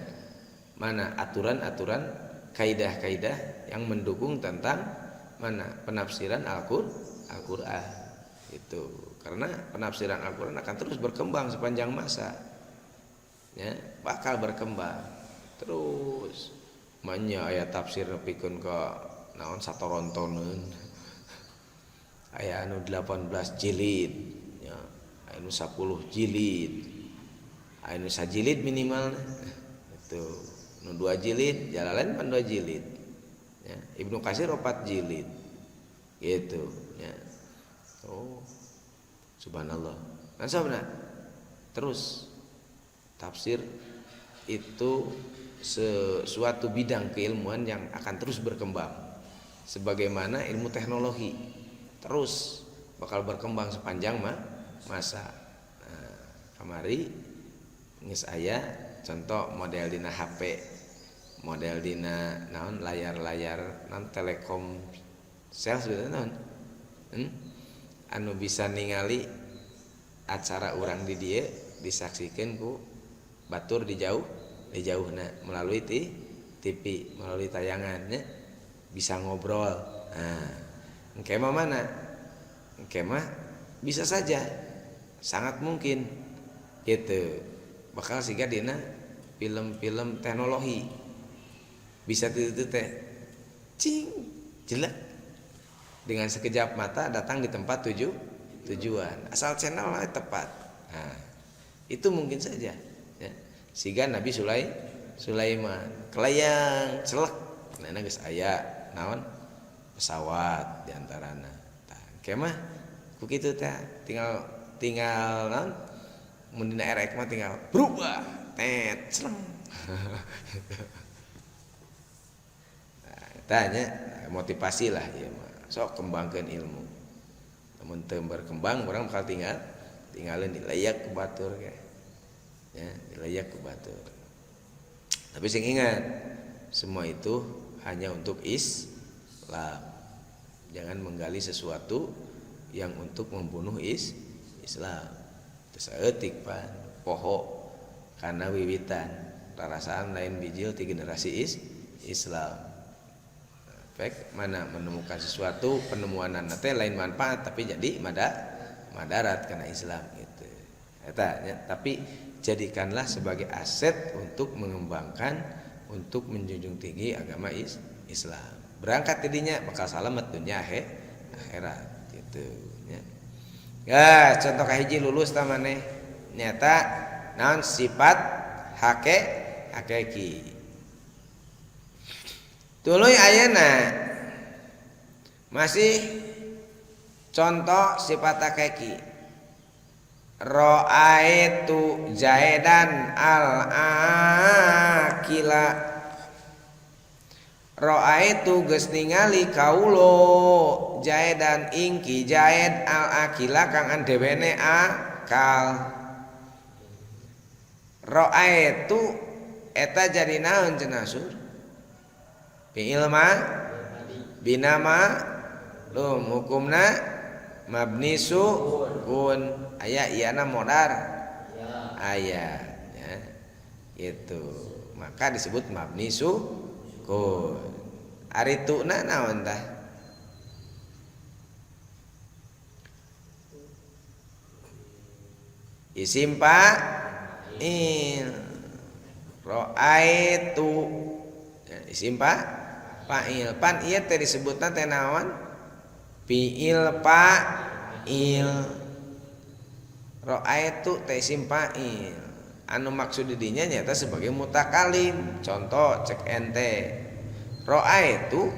mana aturan-aturan, kaidah-kaidah yang mendukung tentang mana penafsiran Al-Qur'an itu, karena penafsiran Al-Qur'an akan terus berkembang sepanjang masa ya, bakal berkembang terus. Manya aya tafsir nepikeun ka naon satorontoneun, aya anu 18 jilid ya, aya anu 10 jilid, aya anu sajilid minimal itu, nu 2 jilid, Jalalain pan 2 jilid ya, Ibnu Katsir 4 jilid gitu ya. Oh subhanallah. Nah, sabna terus tafsir itu sesuatu bidang keilmuan yang akan terus berkembang sebagaimana ilmu teknologi terus bakal berkembang sepanjang masa. Nah, kamari geus aya contoh model dina HP, model dina naon layar-layar naon Telkom sel sebetulnya naon, Anu bisa ningali acara urang di dieu disaksikan ku Batur di jauh, di jauhna melalui TV, melalui tayangannya bisa ngobrol. Nah, engke mah mana? Engke mah bisa saja, sangat mungkin gitu. Bakal siga dina film-film teknologi bisa itu teh cing jelek dengan sekejap mata datang di tempat tujuan asal channel lah tepat. Nah, itu mungkin saja ya. Siga Nabi Sulaiman kelayang celek nah geus aya naon pesawat diantarana. Tah engke mah ku kitu teh tinggal tinggal naon mun dina RX mah tinggal berubah tet celeng. Nah, tanya motivasi lah ieu mah. Sok kembangkeun ilmu. Lamun teu berkembang urang bakal tinggalin dilayak ku batur ge. Ya, dilayak ku batur. Tapi sing ingat, semua itu hanya untuk Islam. Jangan menggali sesuatu yang untuk membunuh Islam. Saeutik pan poho karena wiwitan rarasaan lain bijil ti generasi Islam. Efek mana menemukan sesuatu penemuan teh lain manfaat tapi jadi madarat karena Islam gitu. Eta nya, tapi jadikanlah sebagai aset untuk mengembangkan, untuk menjunjung tinggi agama Islam. Berangkat tidinya bakal salamet dunia akhirat gitu nya. Ya, contoh kahiji lulus ta maneh nyata naon sifat hakiki. Tuluy ayeuna masih contoh sifat hakiki. Ra'aitu Zaidan al-akila. Ra'aitu geus ningali kaulo Zaidan ing Ki Zaid al-akila kang andewene akal. Ra'aitu eta jadi naon cenah sur? Fi'il ma binama lum hukumna mabni sukun aya iana modar aya ya itu maka disebut mabni sukun. Ari tuna naon tah? Isim fa'il. Ra'aitu ya, isim fa'il. Pan ieu teh disebutna teh naon? Fi'il fa'il. Ra'aitu teh isim fa'il. Anu maksud di dinya nyata sebagai mutakalim. Contoh cek ente. Ra'aitu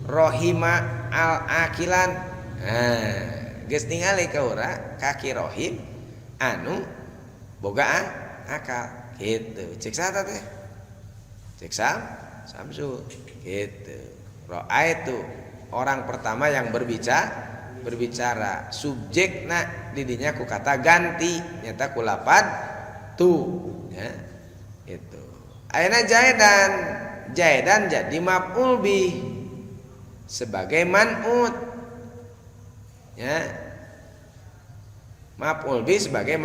rohima al-akilan. Nah, geus ningali ka urang kaki rohim anu boga akal gitu. Cek saha teh? Cek Samsul gitu. Ra'aitu orang pertama yang berbicara, subjekna didinya ku kata ganti nyata ku lapad tu ya itu. Ayeuna Zaidan jadi maf'ul bih sebagai man'ut ya, maf'ul bih sebagai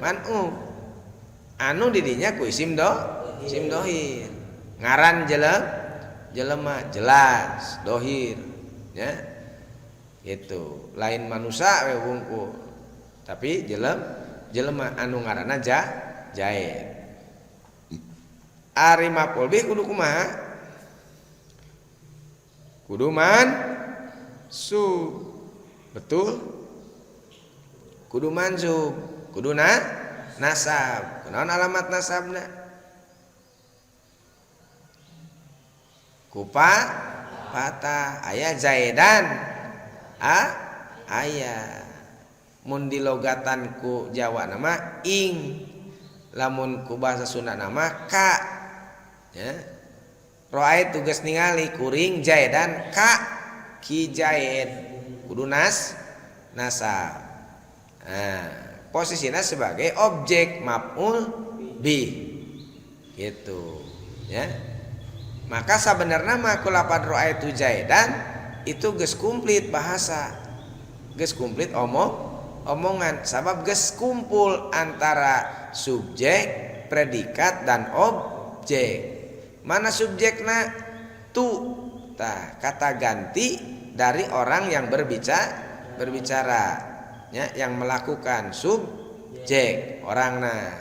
man'ut anu didinya ku isim dohir ngaran jelema jelas dohir ya itu lain manusia we wungkul tapi jelema anu ngaranna Zaid. Ari maf'ul bih kudu kumaha? Kudu mansub. Betul? Kudu mansub, kudu nasab. Kunaon alamat nasabna? Kupa patah aya Zaidan aya mun dilogatan ku Jawa nama ing, lamun ku bahasa Sunda nama ka ya. Roai tugas ningali kuring Zaidan ka ki Zaid kudu nasab. Nah, posisinya sebagai objek maf'ul bih gitu ya. Maka sebenarnya mah ku lapad roai tu Zaidan itu geus komplit bahasa, geus komplit omongan, sabab geus kumpul antara Subjek, predikat dan objek. Mana subjekna? Tu. Tah, kata ganti dari orang yang berbicara, berbicara ya, yang melakukan subjek orangna.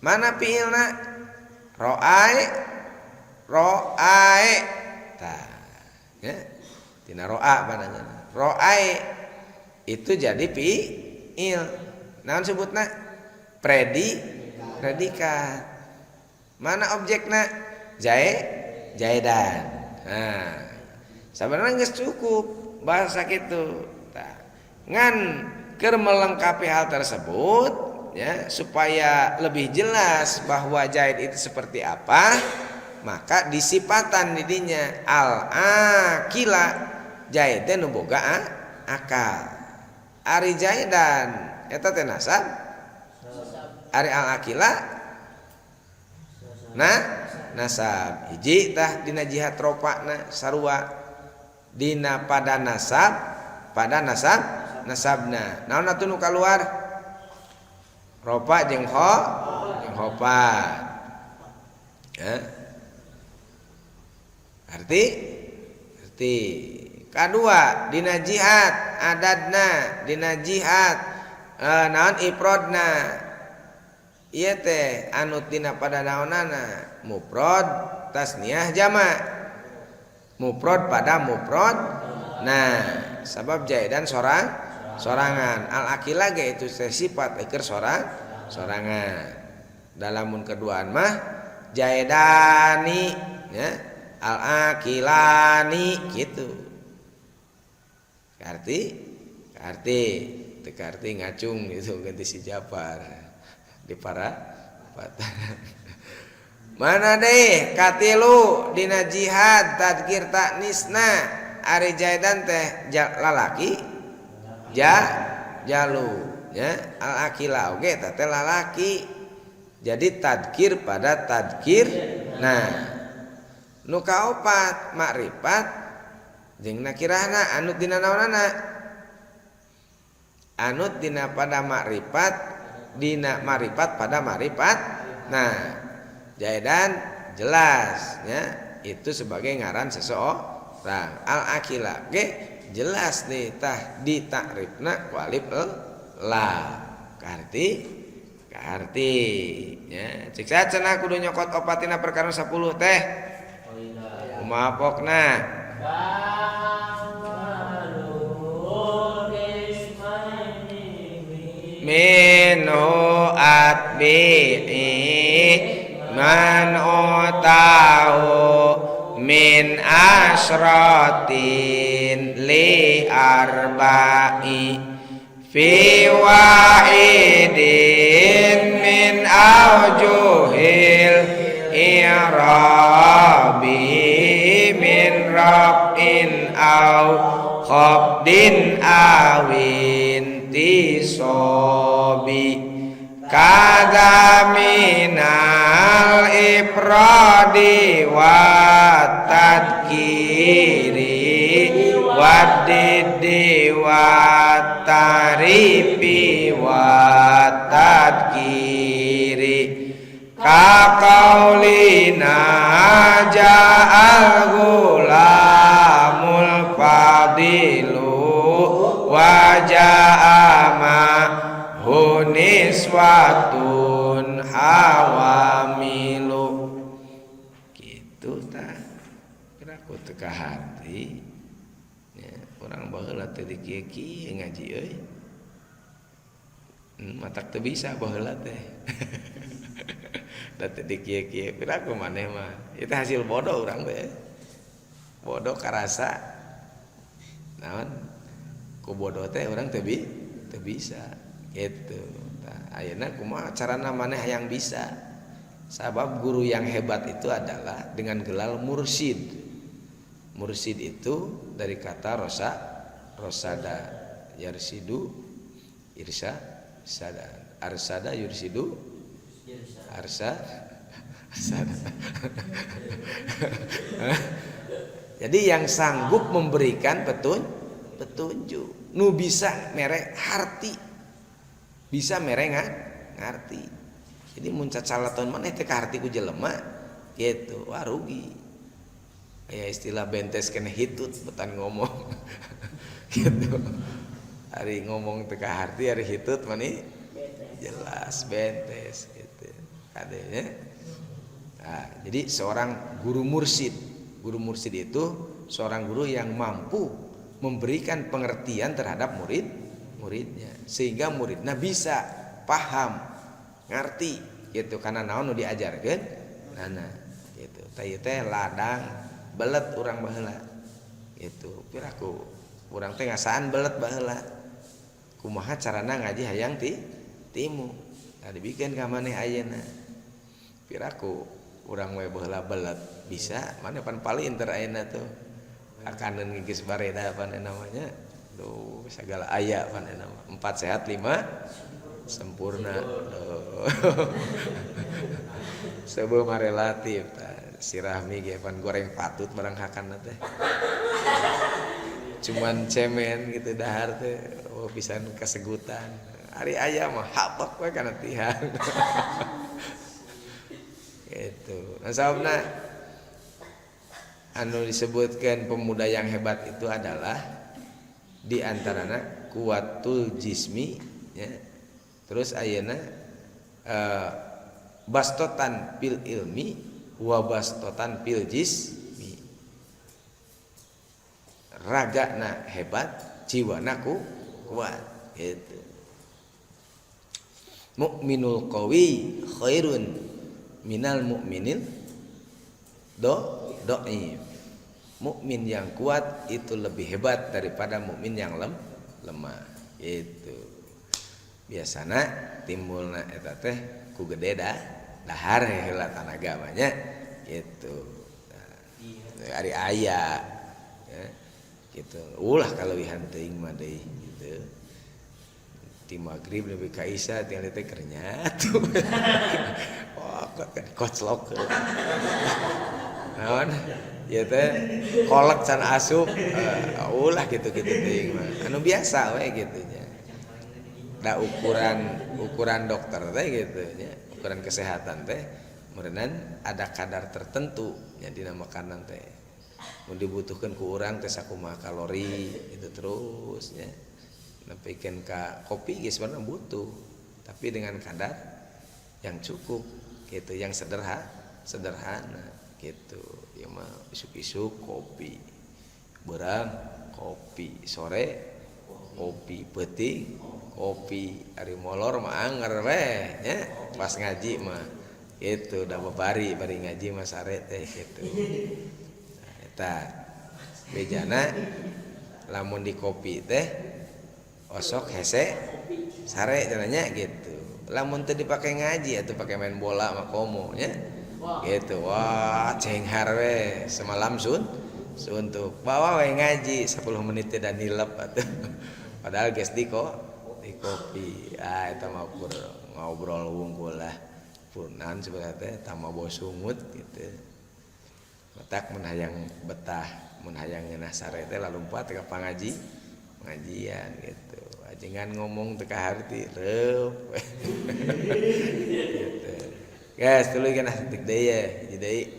Mana fiilna? Ro'ae, ro'ae. Tah, ya. Tina ro'a pananya. Ro'ae itu jadi fiil. Naon sebutna? Predikat. Mana objekna? Zaidan. Nah, sebenarnya geus cukup bahasa gitu. Tah, ngan keur melengkapi hal tersebut ya, supaya lebih jelas bahwa Zaid itu seperti apa, maka disipatan didinya al akila. Zaid teh nu boga akal. Ari Zaidan eta teh nasab. Ari al akila nah nasab. Hiji tah dina jihad ropana sarua dina pada nasab, pada nasab nasabna. Naon atuh nu kaluar? Ropa jeung kho jeung khopat ya. Arti arti kadua dina jihad adadna, dina jihad naon ifrodna. Ieu teh anu tina pada naonana? Mufrad, tasniah, jama. Mufrad pada mufrad. Nah, sabab Zaidan sorang sorangan, al akila ge itu teh sifat eker sorang sorangan. Dalam mun keduaan mah Zaidani ya, al akilani gitu. Arti arti teu arti ngacung gitu, ganti si Japar di para mana deh. Katilu dina jihad tadkir taknisna, ari Zaidan teh lalaki ja jalu ya, al akila oge teh lalaki, jadi tadkir pada tadkir. Nah, nu kaopat makrifat jeung nakirahna, anu dina naonana? Anu dina pada makrifat, dina makrifat pada makrifat. Nah, Zaidan jelas ya itu sebagai ngaran seseorang. Al akila ge jelas nih tah, ditakrifna ku alif lam. Karti karti ya, cik saya cenah kudu nyokot opatina perkara 10 teh kumaha pokna. Awwalul ismaini Minhu atbi'i man utahu min asratin li arba'i fi wahidin min aujuhil i'rabi min raf'in au khafdin awin tisobi kada minal ifradi wa tadkiri wa diddi wa tarifi wa tadkiri ka qaulina ja'al gulamul fadilu wa ja'a ma huniswatun hawamilu gitu tah. Kira ku teu hati ya, urang baheula teh di kieu-kieu ngaji euy. Matak teu bisa baheula teh da teu di kieu-kieu. Piraku maneh mah itu hasil bodoh urang teh, bodoh karasa naon ku bodoh teh urang teu teu bisa gitu. Nah, ayeuna kumaha carana maneh yang bisa? Sabab guru yang hebat itu adalah dengan gelar mursyid. Mursyid itu dari kata rosa, rosada yarsidu irsa sada, arsada yursidu arsa arsada. Jadi yang sanggup memberikan petunjuk, nu bisa mere harti, bisa mere ngarti. Jadi mun cacalaton maneh teh kaharti ku jelema gitu, wah rugi. Aya istilah bentes kene hitut betan ngomong gitu. Ari ngomong teu kaharti, ari hitut mani jelas bentes gitu. Adanya. Nah, jadi seorang guru mursid itu seorang guru yang mampu memberikan pengertian terhadap murid-muridnya sehingga muridnya bisa paham, ngerti gitu karena naon nu diajarkeun nana gitu. Tah ieu teh ladang belet urang baheula gitu. Piraku urang teh ngasaan belet baheula. Kumaha carana ngaji hayang ti timu. Nah dibikeun ka maneh ayeuna. Piraku urang we baheula belet bisa mana pan palinter ayeuna tuh. Akaneun geus bareda pan namanya. Duh segala aya pan nama. 4 sehat 5 sempurna. Duh. Seubeuh mah relatif tah. Si Rahmi ge pan goreng patut barang hakanna teh. Cuman cemen gitu dahar teh, oh pisan kasegutan. Ari aya mah habak we kana tihang. Gitu. Nah sababna anu disebutkan pemuda yang hebat itu adalah di antarana kuwatul jismi ya. Terus ayeuna bastotan fil ilmi wa bastotan fil jismi. Ragana hebat, jiwana ku kuat gitu. Mukminul qawi khairun minal mukminil do dhaif. Mukmin yang kuat itu lebih hebat daripada mukmin yang lemah. Itu. Biasana timbulna eta teh ku gede dahar heula tanaga mah nya gitu. Nah, ari aya ya, gitu. Ulah kaleuwihan teuing mah deui gitu. Ti magrib nepi ka isya tinggal teh keur nyatu. Wah, koclok. Naon? Ieu teh kolek can asup, ulah gitu-gitu teuing mah. Anu biasa we gitu nya. Da ukuran dokter teh gitu nya, ukuran kesehatan teh meureunan ada kadar tertentu nya dina makanan teh. Mun dibutuhkeun ku urang teh sakumaha kalori itu terus nya. Nepikeun ka kopi ge sebenarnya butuh, tapi dengan kadar yang cukup gitu, yang sederhana gitu. Ieu mah isuk-isuk kopi, beurang kopi, sore kopi, peuting kopi, ari molor mah anger we nya pas ngaji mah gitu, da babari bari ngaji mah sare teh gitu. Nah, eta bejana lamun di kopi teh osok hese sare cenah gitu. Lamun teu dipake ngaji atuh pake main bola mah komo nya. Gitu. Wah, cenghar we semalam suntuk. Bawa we ngaji 10 menit teh da nilep atuh. Padahal geus di kopi. Ah eta mah ukur ngobrol wungkul lah. Punan sebenarnya teh tambah bau sungut gitu. Matak mun hayang betah, mun hayang ngeunah sare teh lalumpat ka pengajian gitu. Ajengan ngomong teu kaharti reup. Gitu. Guys, tuluy kana detik deui ye, hiji deui.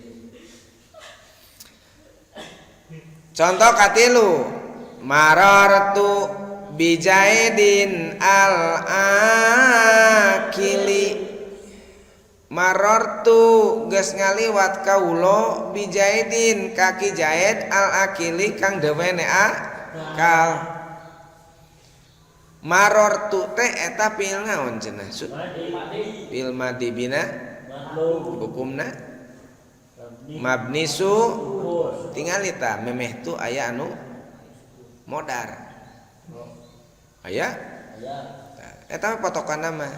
Contoh katilu, marartu bijaidin al-akili. Marartu geus ngaliwat kaula bijaidin kaki Jaid al-akili kang dewene akal. Marartu teh eta fiil naon cenah? Fiil madi bina hukumna mabni su tingali tah memeh tu aya anu modar. Aya? Eta patokanna mah.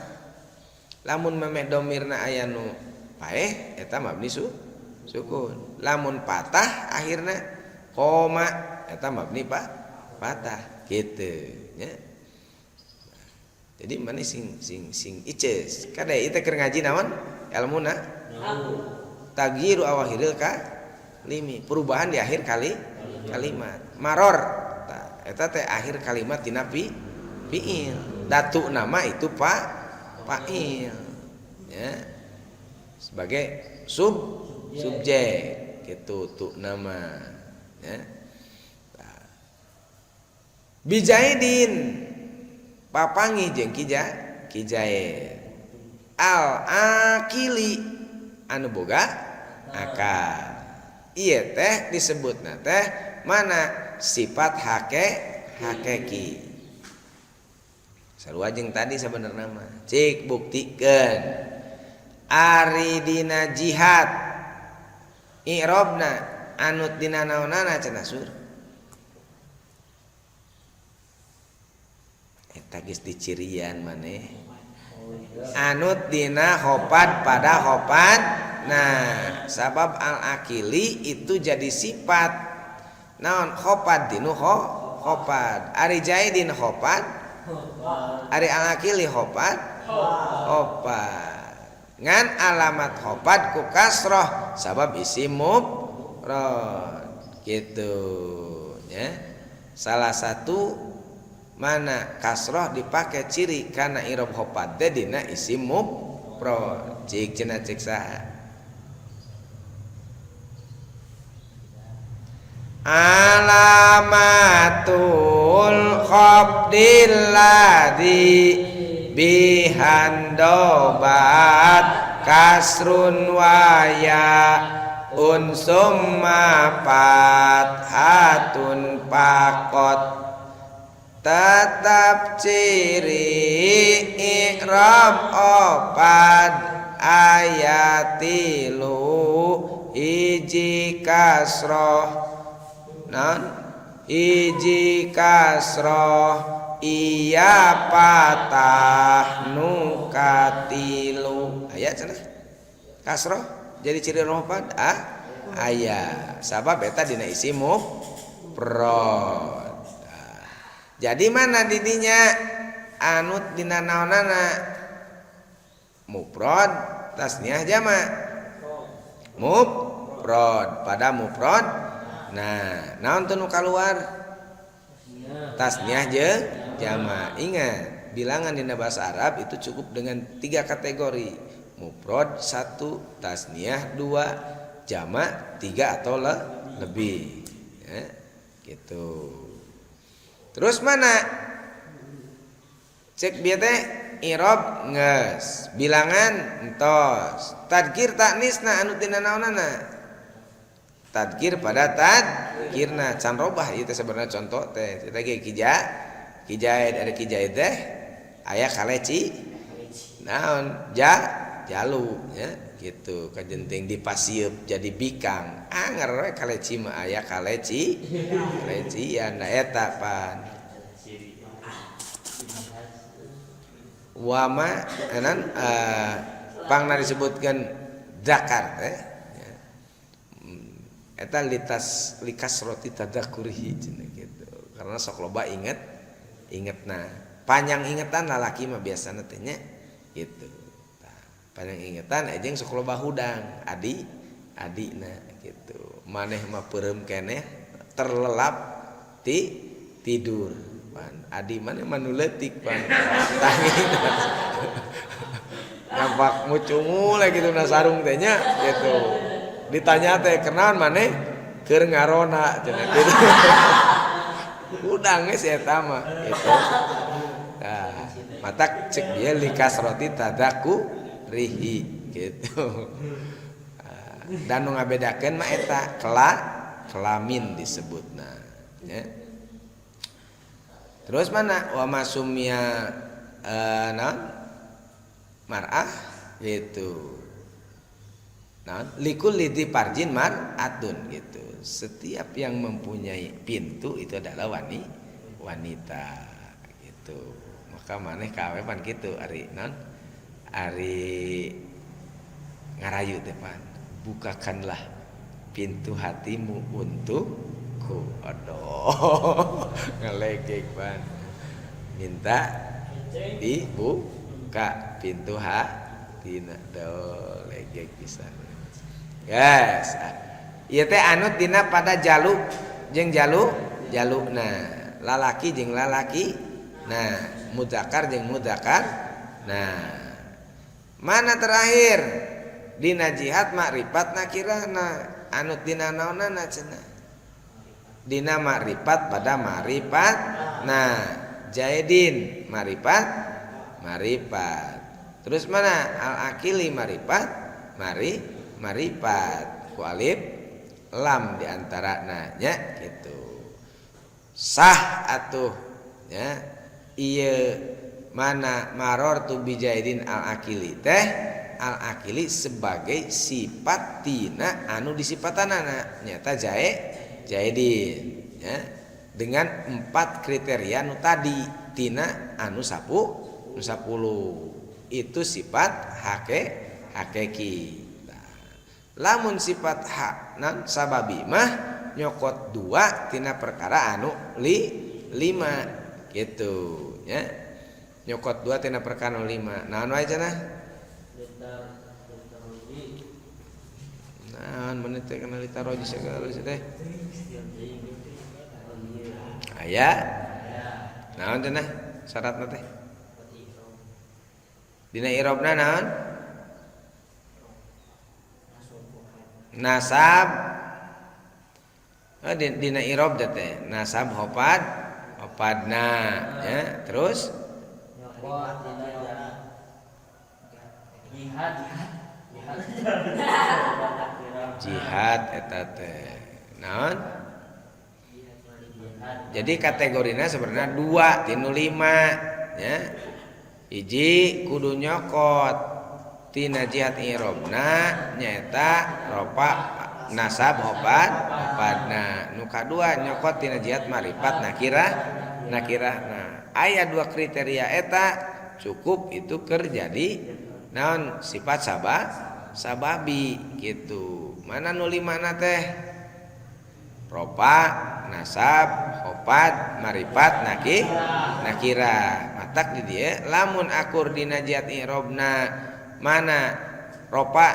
Lamun memeh domirna aya nu paeh eta mabni su sukun. Lamun patah akhirna koma eta mabni patah kitu nya. Jadi mana sing sing sing ices. Kade ieu teh keur ngaji naon? Elmuna tagyiru awahiril kalimi, perubahan di akhir kalimat. Maror eta teh akhir kalimat tina fiil. Datu nama itu fa'il ya sebagai subjek gitu tuh nama ya. Bijaidin papangi jeung kijaid al akili anu boga akal ieu teh disebutna teh mana sifat hakeki sarua jeung tadi sabenerna mah cik buktikeun ari dina jihad i'rabna anut dina naonana cenah sur eta geus dicirian maneh anut dina khopad pada khopad. Nah sabab al akili itu jadi sifat naon khopad dinu khopad ari jaidin khopad ari al akili khopad khopad ngan alamat khopad ku kasroh sabab isim mufrad gitu ya. Salah satu mana kasroh dipakai ciri karena i'rab khopad teh dina isim mufrad cik cenah cik saha alamatul khafdil ladzi bihandobat kasrun waya unsumma fathatun pakot tetap ciri i'rab opad ayatilu hiji kasroh non hiji kasroh iya patah nukatilu aya cenah kasroh jadi ciri rohpad ah aya sabab eta dina isi mufrad. Jadi mana didinya anut dina naonana mufrad tasniah jama mufrad pada mufrad. Nah, naon teu nu kaluar? Tasniah jeung jama. Ingat, bilangan dina bahasa Arab itu cukup dengan 3 kategori. Mufrad 1, tasniah 2, jama 3 atau lebih. Ya, gitu. Terus mana? Cek bieu teh i'rab geus, bilangan entos. Tadkir taknisna anu tina naonana? Tadkir pada tadkirna can robah ieu teh sebenarnya contoh teh eta ge kijaid ada kijaid teh aya kaleci naon jalu nya gitu kajenting dipasieup jadi bikang anger we kaleci mah aya kaleci kalecian da eta pan wama anan pangna disebutkeun zakar teh eta litas likas roti tadakurihi cenah gitu karena sok loba inget ingetna panjang ingetan lalaki mah biasana teh nya gitu tah panjang ingetan jeung sok loba hudang adi adina gitu maneh mah peureum keneh terlelap ti tidur pan adi maneh mah nu leutik pan tangi nampak mucungul gitu na sarung teh nya gitu ditanya teh kenaon maneh keur ngarona cenah gitu. Udang geus eta mah gitu. Nah, matak cek dia likas roti tadaku rihi gitu. Dan nu ngabedakeun mah eta kelamin disebutna nya. Terus mana wa masumia naon mar'ah gitu. Nah, likul lidi parjin mar'atun gitu. Setiap yang mempunyai pintu itu adalah wanita gitu. Maka maneh kawe pan kitu ari non ari ngarayu teh pan. Bukakanlah pintu hatimu untukku. Aduh, ngelegek pan. Minta dibuka pintu hatina. Duh, legek pisan. Yes. Ieu teh anut dina pada jalu jeung jalu jaluna. Lalaki jeung lalaki. Nah, mudzakkar jeung mudzakkar. Nah, Mana terakhir dina jihad makrifat nakirahna anu dina naonana cenah dina makrifat pada makrifat. Nah, Jaidin makrifat makrifat. Terus mana al akili makrifat makrifat ku alif lam di antara nanya gitu sah atuh ya. Ieu mana marortu bijaidin al akili teh al akili sebagai sifat tina anu disipatanana nyata jaidin ya, dengan empat kriteria nu tadi tina anu nu 10 itu sifat hakiki. Nah, lamun sifat hak nan sababi mah nyokot dua tina perkara anu lima gitu ya, nyokot dua tina perkara anu lima. Naon wae cenah? Litaroji. Naon mana teh kana litaroji segala teh aya naon cenah syaratna teh dina irobna naon nasab. Oh, dina irob teh nasab hopad hopadna ya. Terus nyokot dina jihad jihad jihad eta teh naon. Jadi kategorina sebenarnya dua tinu lima ya. Hiji kudu nyokot tina jihad irobna nyaeta ropa nasab hopad hopadna. Nu kadua nyokot tina jihad marifat nakirah nakirah. Nah, aya dua kriteria eta cukup itu keur jadi naon sifat sababi gitu. Mana nu limana teh? Ropa, nasab, hopad, marifat, nakirah. Matak di dieu lamun akur dina jihad i'robna mana ropa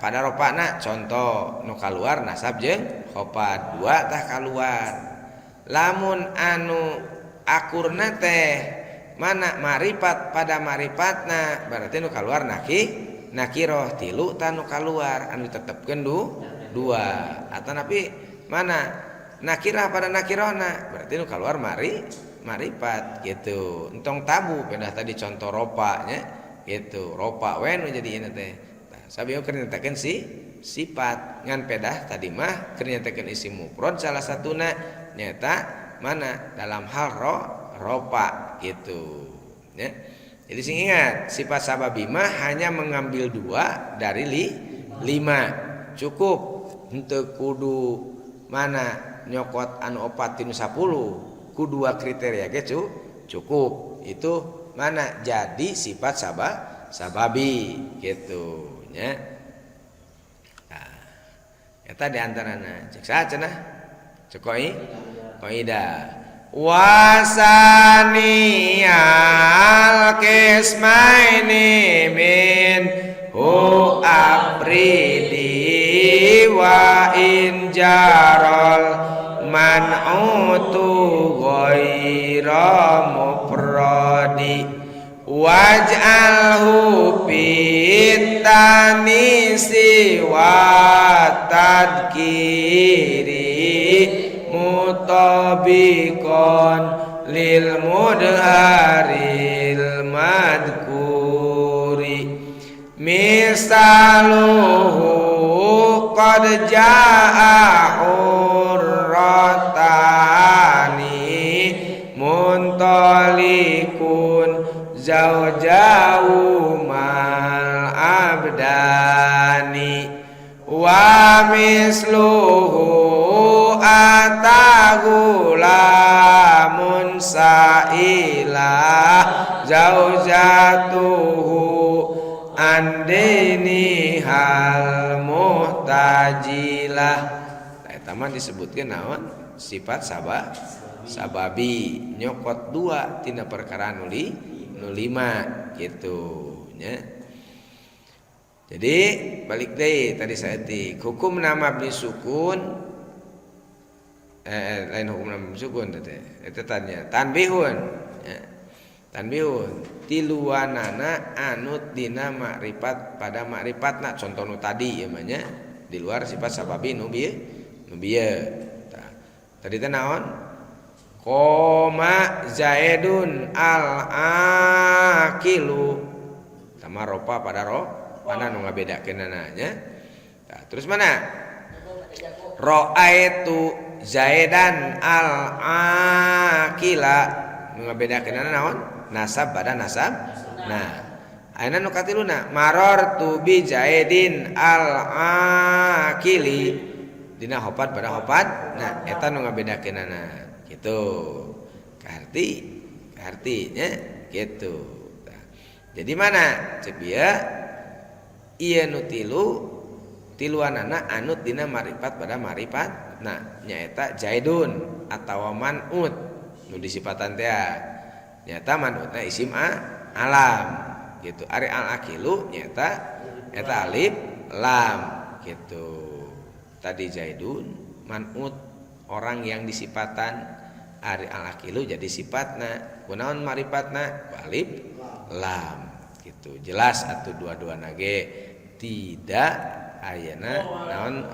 pada ropana contoh nu kaluar nasab jeung hopad dua tah kaluar. Lamun anu akurna teh mana marifat pada marifatna berarti nu kaluar nakiroh tilu tah nu kaluar anu ditetepkeun dua. Atau napi mana nakirah pada nakirohna berarti nu kaluar marifat gitu. Entong tabu pedah tadi contoh ropa nya gitu. Ropa we nu jadi ieu teh. Tah sabieu keur nyatakeun si sifat ngan pedah tadi mah keur nyatakeun isim mufrad salah satuna nyata mana dalam hal ropa gitu ya. Jadi sing ingat sifat sababi mah hanya mengambil dua dari lima cukup untuk kudu mana nyokot anu opat tinu 10 ku dua kriteria ge cukup itu mana jadi sifat sababi gitu nya. Nah, eta di antarana cek saha cenah cek kaidah wasaniyal kismaini min hu afridi wa in jarol man'utu ghaira mufradi waj'alhu fitanisi wa tadkiri mutabiqan lil mudharil madkuri misaluhu qad jaa hurratani muntalikun zawjahu mal abdani wa misluhu atagulamun sa'ilah zaujatuhu andini hal muhtajilah. Eta mah disebutkeun naon sifat sababi nyokot dua tina perkara nu lima gitu nya. Jadi balik deui tadi saeutik hukum nama mabni sukun lain hukum nama mabni sukun teh eta tanya tanbihun ya. Tanbihun tiluanana anut dina makrifat pada makrifatna. Contoh nu tadi ieu mah nya, di luar sifat sababi nu bieu, nu bieu. Tah, tadi teh naon? Qoma Zaidun al aqilu, sama rofa pada ro mana nu ngabedakeunana nya. Tah, terus mana? Ra'aitu Zaidan al aqila, nu ngabedakeunana naon? Nasab pada nasab. Nah, ayeuna nu katiluna, marartu bi Zaidin al aqili, dina khopat pada khopat. Nah, eta nu ngabedakeunana gitu. Kaharti, kaharti nya gitu. Nah, jadi mana cek bieu? Ieu nu tilu tiluanana anut dina marifat pada marifat. Nah, nyaeta Zaidun atawa man'ut nu disipatan teh, nyata man'utna isim a alam gitu. Ari al aqilu nyata eta alif lam gitu. Tadi Zaidun man'ut, orang yang disipatan. Ari al aqilu jadi sifatna, kunaon marifatna? Ku alif lam gitu. Jelas atuh dua-duana ge tidak ayeuna naon,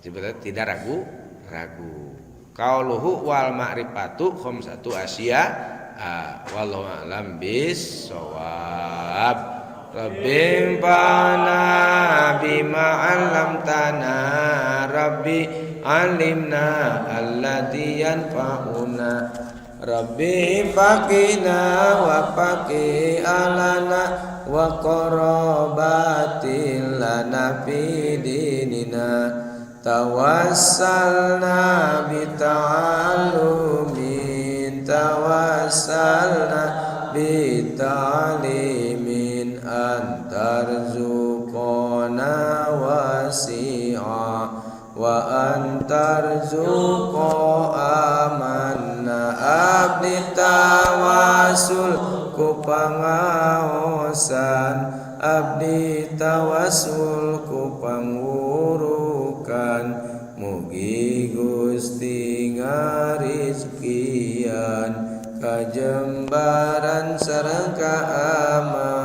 sebetulnya tidak ragu ragu. Qauluhu wal ma'rifatu khamsatu asya, wallahu a'lam bissawab. Rabbi anfa'na bima 'allamtana, Rabbi 'allimna alladzi yanfa'una, Rabbi faqina wa faqi alana wa qarabatin lana fi dinina, tawassalna bi ta'allumin, tawassalna bi ta'limin, an tarzuqana wasi'a wa an tarzuqa amanna. Abdi tawasul ku pangaosan, abdi tawasul ku pangurukan, mugi Gusti ngarizkian kajembaran sareng kaamanan.